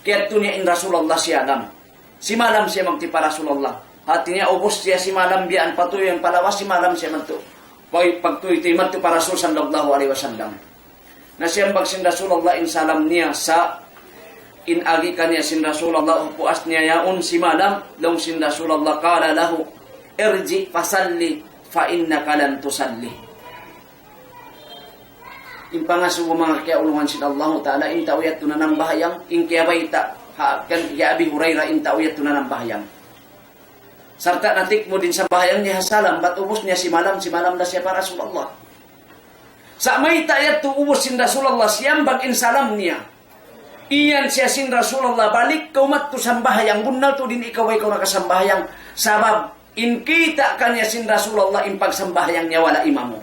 kiyadtu niya in Rasulullah siyalam. Simalam siya magtuy pa Rasulullah. Hati niya ubus siya simalam biya' yan, patuy yan pa lawas, simalam siya magtuy. Pag-, pagtuytuy magtuy pa Rasul sallallahu alayhi wasallam. Na siyambag sin Rasulullah in salam niya sa' in agi kaniya sin Rasulullah, puas niya yaun simalam, laung sin Rasulullah, قال له: ارجع فصل فإنك لم تصل. In pangasubu manga kiyaulungan sin Allahu Ta'ala, in tau yadtu nanambahayang, in kiyabayta', ha, kan, hi Abi Hurairah, in tau yadtu nanambahayang. Sarta' natikmud in sambahayang niya ha salam, bat ubus niya simalam, simalam da siya pa Rasulullah. Sa' mayta' yadtu ubus sin Rasulullah, siyambag in salam niya. Iyan siya sin Rasulullah, balik kaw madtu sambahayang, bunnal tuud in ikaw way kaw nakasambahayang. Sabab, in kita' kaniya sin Rasulullah, in pagsambahayang niya wala' imamu.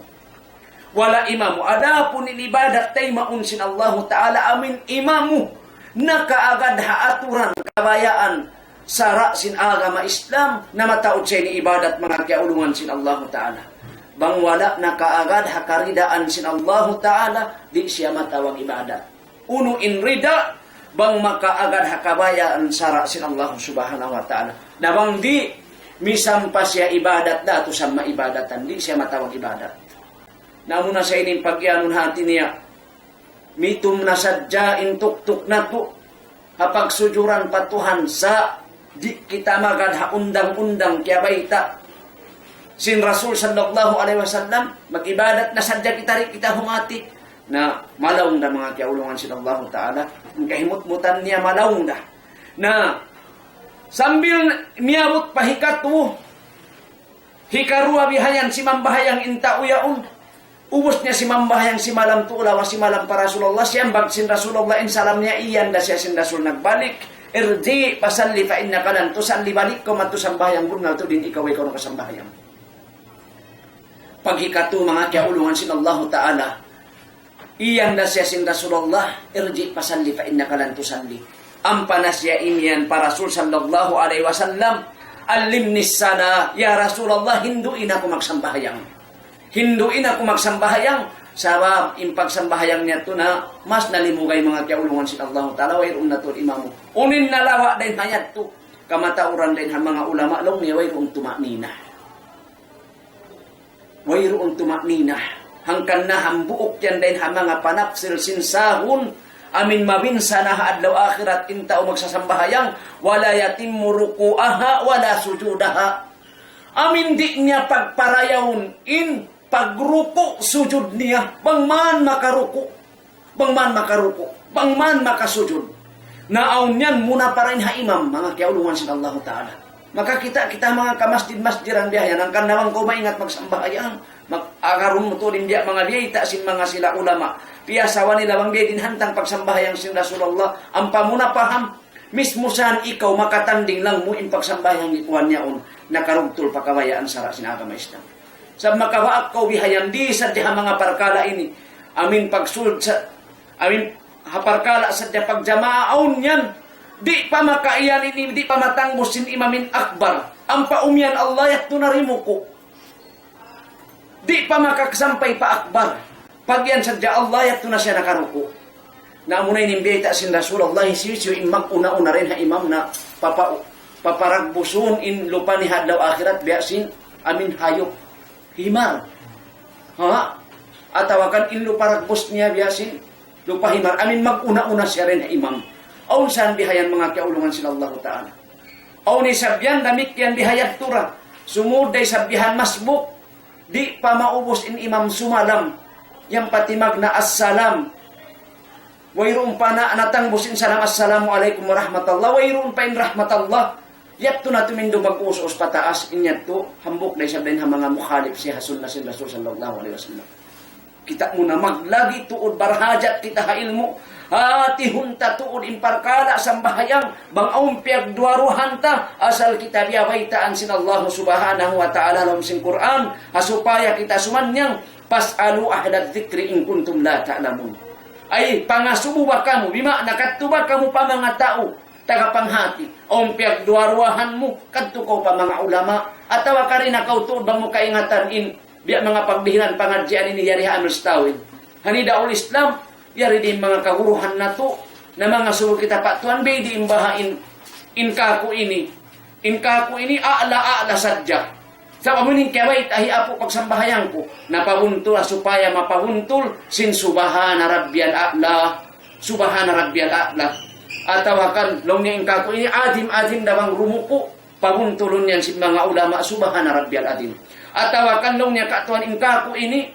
Wala' imamu. Adapun in ibadat taymaun sin Allahu Ta'ala, amin imamu. Nakaagad ha aturan, kabayaan, sara' sin agama Islam, na mataud siya ini ibadat manga kiyaulungan sin Allahu Ta'ala. Bang wala' nakaagad ha karidaan sin Allahu Ta'ala, di' siya matawag ibadat. Unu in rida, bang makaagad ha kabayaan sara' sin Allah Subhanahu wa Ta'ala. Na bang di', misan pa siya ibadat, da tu sama ibadatan, di' siya matawag ibadat. Na amuna sa ini in pag-iyanun hati niya, mitum na sadja in tuktuk natu', ha pagsujuran pa Tuhan sa' di' kita magad ha undang-undang kiyabayta' sin Rasul sallallahu alayhi wasallam, mag-ibadat na sadja kita, di' kita humati. Na malaung da manga kiyaulungan sin Allahu Ta'ala. In kahimutmutan niya malaung da. Na sambil miyabut pa hikatu, hikaruwa bihayan simambahayang in tau yaun. Ubus niya simambahayang simalam tuud lawa simalam pa Rasulullah, siyambag sin Rasulullah in salam niya, iyan da siya sin Rasul nagbalik. ارجع فصل فإنك لم تصل, balik kaw madtu sambahayang, bunnal tuud in ikaw way kaw nakasambahayang. Paghikatu manga kiyaulungan sin Allahu Ta'ala, iyan da siya sin Rasulullah, ارجع فصل فإنك لم تصل. Ampa na siya imiyan pa Rasul sallallahu alayhi wasallam, علمني الصلاة, ya Rasulullah, hindu' in aku magsambahayang. Hindu' in aku magsambahayang, sabab in pagsambahayang niya tu na mas nalimugay manga kiyaulungan sin Allahu Ta'ala, wayruun na tuud imamu. Unu in nalawa' dayn ha yadtu, kamatauran dayn ha manga ulama, laung niya wayruun tuma'nina. Wayruun tuma'nina. Hangkan na hambuuk yan dayn ha manga panapsir sin sahun, amin mabinsa na ha adlaw akhirat in tau magsasambahayang, ولا يتم ركوعها ولا سجودها. Amin di' niya pagparayawun in pagruku' sujud niya, bang man makaruku'. Bang man makaruku', bang man makasujud. Na awn yan muna pa dayn ha imam, manga kiyaulungan sin Allahu Ta'ala. Maka kita, kita manga kamasjid-masjidan biya' yan, hangkan na bang kaw maingat magsambahayang, mag-, agarun mu tuud in biya' manga biyayta' sin manga sila ulama. Piyasawa nila bang biya' diin hantang pagsambahayang sin Rasulullah, ampa mu na paham, mismu san ikaw makatanding laung mu in pagsambahayang di' kuwan yaun, nakarugtul pa kabayaan sara' sin agama Islam. Sa' makabaak kaw bihayan di' sadja ha manga parkala' ini. Amin pagsud sa, amin ha parkala' sadja pagjamaa awn yan. Di' pa makaiyan ini, di' pa matangbus sin imam in akbar. Ampa umiyan Allah yadtu na rimuku'. Di' pa makakasampay pa akbar. Pag yan sadja Allah yadtu na siya nakaruku'. Na amuna ini in biyayta' sin Rasulullah, hisiyu-siyu in mag-una-una dayn ha imam na papa-, paparagbusun in lupa niya ha adlaw akhirat, biya' sin amin hayup. Himar. Ha? Atawa kan in lupa ragbus niya biya' sin lupa himar. Amin mag-una-una siya dayn ha imam. Awn san bihayan manga kiyaulungan sin Allahu Ta'ala. Awn isab yan damikkiyan biha yadtu ra. Sumud da isab bihan masbuk. Di' pa maubus in imam sumalam. Yan pa timagna' assalam. Wayruun pa na, natangbus in salam, "Assalamu alaykum wa rahmatullah." Wayruun pa in rahmatullah. Yadtu na tumindug mag-us-us pataas, in yadtu, hambuuk da isab dayn ha manga mukhalif siya ha sunna sin Rasul sallallahu alayhi wasallam. Kita' mu na maglagi tuud barhajat kita ha ilmu'. Hatihun ta tuud in parkala' sambahayang, bang awn piyagduwa-ruwahan ta, asal kita biya' baytaan sin Allah subhanahu wa ta'ala ha lawm sin Qur'an, ha supaya kita sumannang, فاسألوا أهل الذكر إن كنتم لا تعلمون. Ay, pangasubu ba kamu, bima'na kadtu ba kamu pa manga tau, taga panghati, awn piyagduwa-ruwahan mu, kadtu kaw pa manga ulama, atawa kari na kaw tuud bang mu kaingatan in, biya' manga pagdihilan pangadjian ini yari ha Amir Stawin. Ha Nidaul Islam, yari di' manga kaguruhan natu', na mangasubu kita pa Tuhan, biyadiin baha' in, in kaku' ini. In kaku' ini, a'la, a'la sadja. Sa' amu in kiyabayta' hi apu' pagsambahayang ku, na pabuntul, supaya mapabuntul sin سبحان ربي الأعلى. سبحان ربي الأعلى. Atawa kan, laung niya in kaku' ini, azim, azim da bang rumuku', pabuntulun yan sin manga ulama, سبحان ربي العظيم. Atawa kan laung niya katuan in kaku' ini,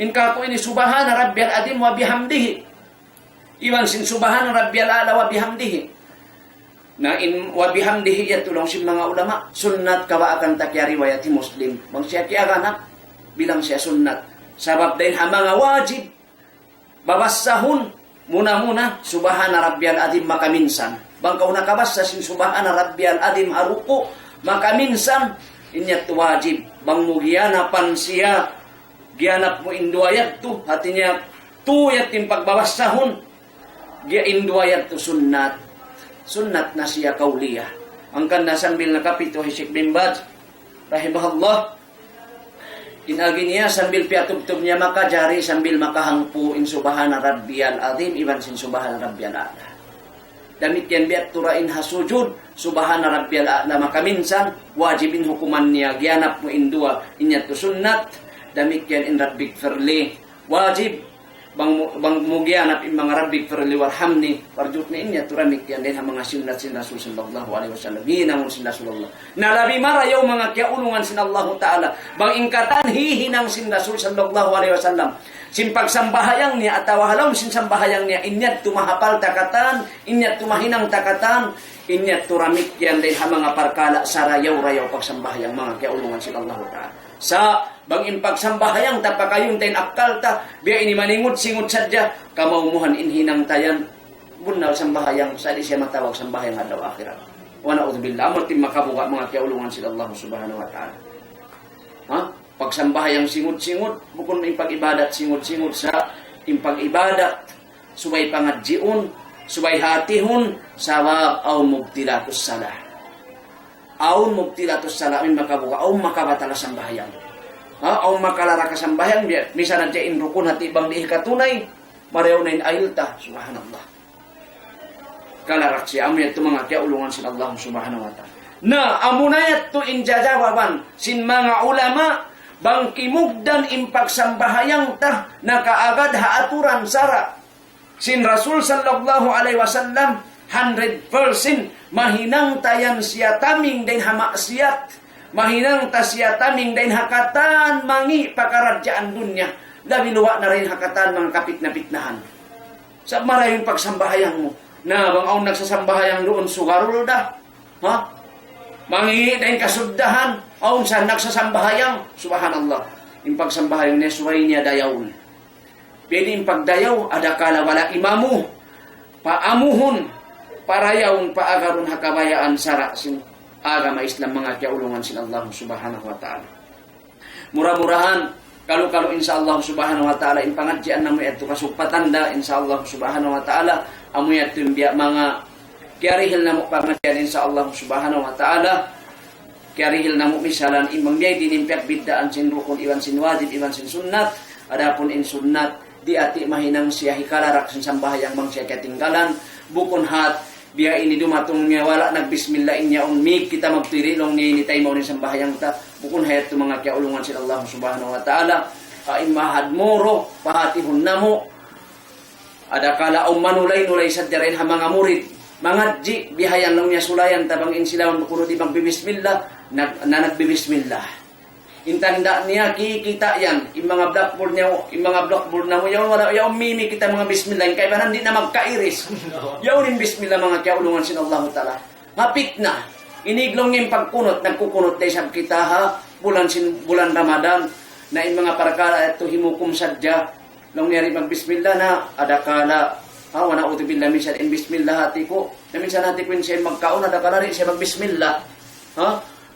in kaku' ini سبحان ربي العظيم وبحمده. Iban sin سبحان ربي الأعلى وبحمده. Na in وبحمده yadtu laung sin manga ulama, sunnat kabaakan ta kiyariwayat hi Muslim. Bang siya kiyaganap, bilang siya sunnat. Sabab dayn ha manga wajib, babassahun, muna-muna, سبحان ربي العظيم makaminsan. Bang kaw nakabassa sin سبحان ربي العظيم ha ruku', makaminsan, in yadtu wajib. Bang mu giyanapan siya, giyanap mu in duwa yadtu, hati niya, tu yadtu in pagbabassahun, giya in duwa yadtu sunnat. Sunnat na siya qawliya. Hangkan na sambil nakapitu hi Sheikh bin Baz, rahimahullah, in agi niya sambil piyatubtub niya makajari sambil makahangpu' in سبحان ربي العظيم iban sin سبحان ربي الأعلى. Damikkiyan biya' tuud in ha sujud, سبحان ربي الأعلى makaminsan, wajib in hukuman niya, giyanap mu in duwa, in yadtu sunnat, damikkiyan in رب اغفر لي, wajib, bang mu, bang mu giyanap in manga رب اغفر لي وارحمني, parjukni in yadtu damikkiyan dayn ha manga sunnat sin Rasul sallallahu alayhi wasallam, hinangun sin Rasulullah. Na labi marayaw manga kiyaulungan sin Allahu Ta'ala. Bang in katan hihinang sin Rasul sallallahu alayhi wasallam. Sin pagsambahayang niya atawa ha lawm sin sambahayang niya, in yadtu mahapal ta katan, in yadtu mahinang ta katan, in yadtu damikkiyan dayn ha manga parkala' sarayaw-rayaw pagsambahayang manga kiyaulungan sin Allahu Ta'ala. Sa' bang in pagsambahayang ta pakayun ta in akkal ta, biya' ini maningud-singud sadja, kamaumuhan in hinang ta yan, bunnal sambahayang, sa' di' siya matawag sambahayang adlaw akhirat. ونعوذ بالله, amu in makabuga' manga kiyaulungan sin Allah subhanahu wa ta'ala. Ha? Pagsambahayang singud-singud, bukun in pag-ibadat singud-singud, sa' in pag-ibadat, subay pangadjiun, subay hatihun, sabab awn مبطلات الصلاة. Awn مبطلات الصلاة, awn makabuga', awn makabatal sambahayang. Ha? Awn makalarak sambahayang, biya', misan na in rukun hati bang di' hikatunay, marayaw na in ayil ta, subhanallah. Kalarak siya, amu yadtu manga kiyaulungan sin Allah subhanahu wa ta'ala. Na, amu na yadtu in jajawaban sin manga ulama, bang kimugdan in pagsambahayang ta, nakaagad ha aturan sara' sin Rasul sallallahu alayhi wasallam, hundred percent, mahinang ta yan siya taming dayn ha maksiyat, mahinang ta siya taming dayn ha katan mangi' pakaradjaan dunya, labi luwa' na dayn ha katan manga kapitna-pitnahan. Sa' marayaw in pagsambahayang mu. Na, bang awn nagsasambahayang duun sugarol da. Ha? Mangi' da in kasuddahan. Awn sa nagsasambahayang. Subhanallah. In pagsambahayang niya, subay niya dayawun. Pwede in pagdayaw, adakala wala' imamu. Paamuhun, parayawun, paagarun ha kabayaan sara' sin agama Islam, manga kiyaulungan sin Allah subhanahu wa ta'ala. Mura-murahan, kalu-kalu insya Allah subhanahu wa ta'ala, in pangadjian namu' yadtu kasugpatan da, insya Allah subhanahu wa ta'ala, amu yadtu in biya' manga kiyarihil namu' pangadjian, insya Allah subhanahu wa ta'ala, kiyarihil namu' misalan, in bang biya' diin in piyagbiddaan sin rukun, iban sin wajib, iban sin sunnat, adapun in sunnat, di' ati mahinang siya hikalarak sin sambahayang bang siya kiyatinggalan, bukun hat, biya' ini dumatung niya wala' nagbismillah in yaun, mig kita magtiri laung niya ini taymaun in sambahayang ta. Bukun ha yadtu manga kiyaulungan sin Allah subhanahu wa ta'ala. Aimma hadmuro, pahatihun namu'. Adakala awn manulay-nulay sadja dayn ha manga murid. Mangadji', bihayan laung niya sulayan ta bang in sila bukun di' magbibismillah, nag-, na nagbibismillah. In tanda' niya, kikita' yan. In manga blackboard niya, in manga blackboard namu', yaun wala', yaun mimi kita manga bismillah. In kaibanan di' na magkairis. Yaun in bismillah manga kiyaulungan sin Allahu Ta'ala. Mapitna. Ini laung in pagkunut, nagkukunut da isab kita ha bulan sin, bulan Ramadan. Na in manga parkala' yadtu himukum sadja. Laung niya di' magbismillah na, adakala, ha, wa na'udhu billah, minsan in bismillah hati ku. Na minsan hati ku in siya magkaun, adakala di' siya magbismillah. Ha?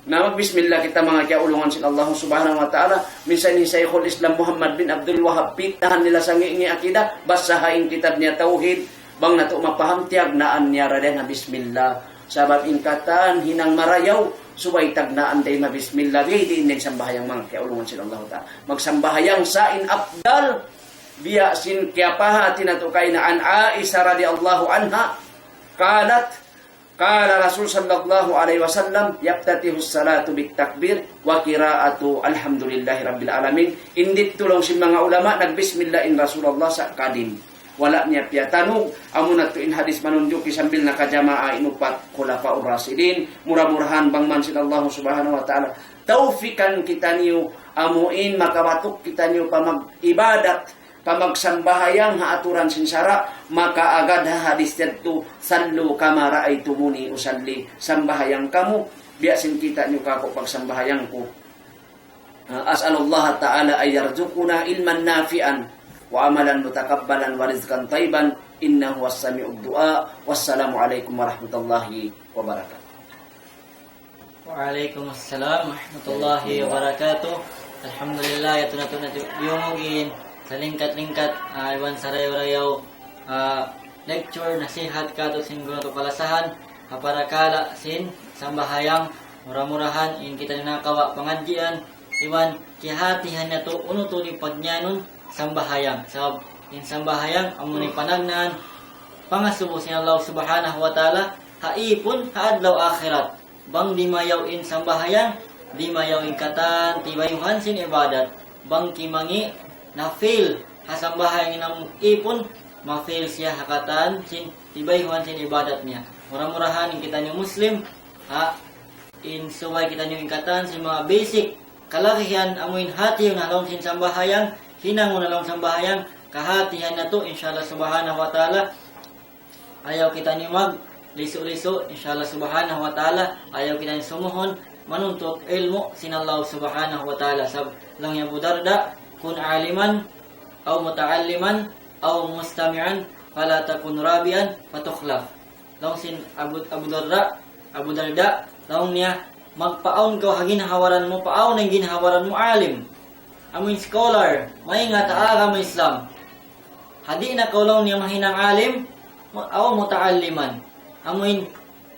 Na magbismillah kita manga kiyaulungan sin Allah subhanahu wa ta'ala. Minsan hi Shaykhul Islam Muhammad bin Abdul Wahhab, pitnahan nila sa ngi'-ngi' akida, basaha in kitab niya Tawhid, bang natu' mapaham, tiyagnaan niya ra dayn ha bismillah. Sabab in katan hinang marayaw, subay tagnaan dayn ha bismillah, biya' diin in sambahayang manga kiyaulungan sin Allah ta'ala. Magsambahayang sa in afdal, biya' sin kiyapahati natu' kaina عن عائشة رضي الله عنها قالت قال رسول صلى الله عليه وسلم يفتتح الصلاة بالتكبير وقراءة الحمد لله رب العالمين. In didtu laung sin manga ulama, nagbismillah in Rasulullah sa' kadim. Wala' niya piyatanug, amu na tuud in hadith manunjuki sambil nakajamaa in upat Khulafaur Rashidin. Mura-murahan bang man sin Allah Subhanahu wa Ta'ala tawfikan kitaniyu, amu in makabatuk kitaniyu pa mag-ibadat, pa magsambahayang ha aturan sin sara', makaagad ha hadith yadtu, "Sallu kama ra'aytumuni usalli." Sambahayang kamu biya' sin kita' niyu kaku' pagsambahayang ku. أسأل الله تعالى أن يرزقنا علما نافعا وعملا متقبلا ورزقا طيبا إنه هو سميع الدعاء. والسلام عليكم ورحمة الله وبركاته. Wa alaykum assalam wa rahmatullahi wa barakatuh. Alhamdulillah, yadtu na tuud natu' diyungug in salingkat-lingkat, ah, iban sarayaw-rayaw, ah, lecture, nasihat kātu' sin guru natu' kalasahan, ha parakala' sin sambahayang. Mura-murahan in kitaniyu nakawa' pangadjian, iban kiyahatihan natu' unu tuud in pagnyanun sambahayang. Sabab in sambahayang amu in panagnaan pangasubu sin Allah Subhanahu wa Ta'ala ha ipun ha adlaw akhirat. Bang dimayaw in sambahayang, dimayaw in katan tibayhuan sin ibadat. Bang kimangi' na-fail ha sambahayang in amu ipun, ma-fail siya ha katan sin tibayhuan sin ibadat niya. Mura-murahan in kitaniyu Muslim, ha, in subay kitaniyu in katan sin manga basic kalagihan amu in hati na laung sin sambahayang, hinangun na laung sambahayang, kahatihan natu', insha Allah Subhanahu wa Ta'ala. Ayaw kitaniyu maglisu-lisu, insha Allah Subhanahu wa Ta'ala. Ayaw kitaniyu sumuhun manuntut ilmu' sin Allah Subhanahu wa Ta'ala. Sabab laung hi Abu Darda, "كن عالما أو متعلما أو مستمعا ولا تكن رابيا فتخلف." Laung sin Abu, Abu Darda, Abu Darda, laung niya, "Magpaawn kaw ha ginhawa-baran mu, paawn in ginhawa-baran mu alim." Amu in scholar, maingat ha agama Islam. Ha di' na kaw laung niya mahinang alim, mu-, aw muta'alliman. Amu in,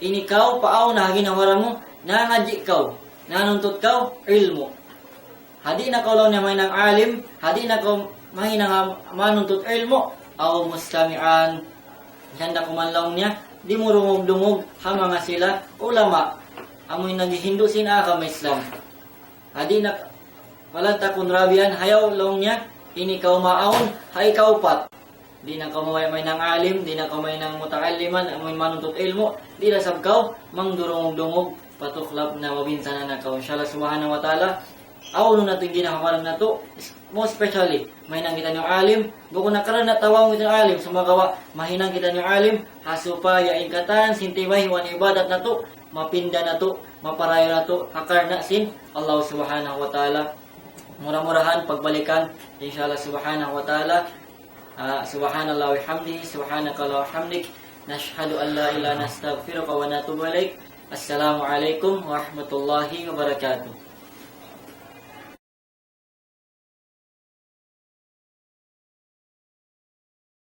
in ikaw, paawn na ha ginhawa-baran mu, nangadji' kaw, nanuntut kaw, ilmu'. Ha di' na kaw laung niya mahinang alim, ha di' na kaw mahinang am-, manuntut ilmu', aw mustami'an. Handa kaw man laung niya, dimurungug-dungug, ha manga sila, ulama. Amu in naghihindu' sin agama Islam. Ha di' na, "ولا تكن رابيا," hayaw laung niya, in ikaw maawn, ha ikaupat. Di' na kaw mabaya' mahinang alim, di' na kaw mahinang muta'alliman, amu in manuntut ilmu', di' na isab kaw mangdurungug-dungug, فتخلف na mabinsanaan na kaw. Insha Allah Subhanahu wa Ta'ala, awnun natu' in ginhawa-baran natu', most especially, mahinang kitaniyu alim, bukun na karna' tawag kitaniyu alim, sumagawa', mahinang kitaniyu alim, ha supaya in katan sin tibayhuan ibadat natu', mapinda natu', maparayaw natu', ha karna' sin Allah Subhanahu wa Ta'ala. Mura-murahan pagbalikan, insha Allah Subhanahu wa Ta'ala. Ah, سبحان الله وبحمده، سبحانك اللهم وبحمدك، نشهد أن لا إله إلا أنت، نستغفرك ونتوب إليك. السلام عليكم ورحمة الله وبركاته.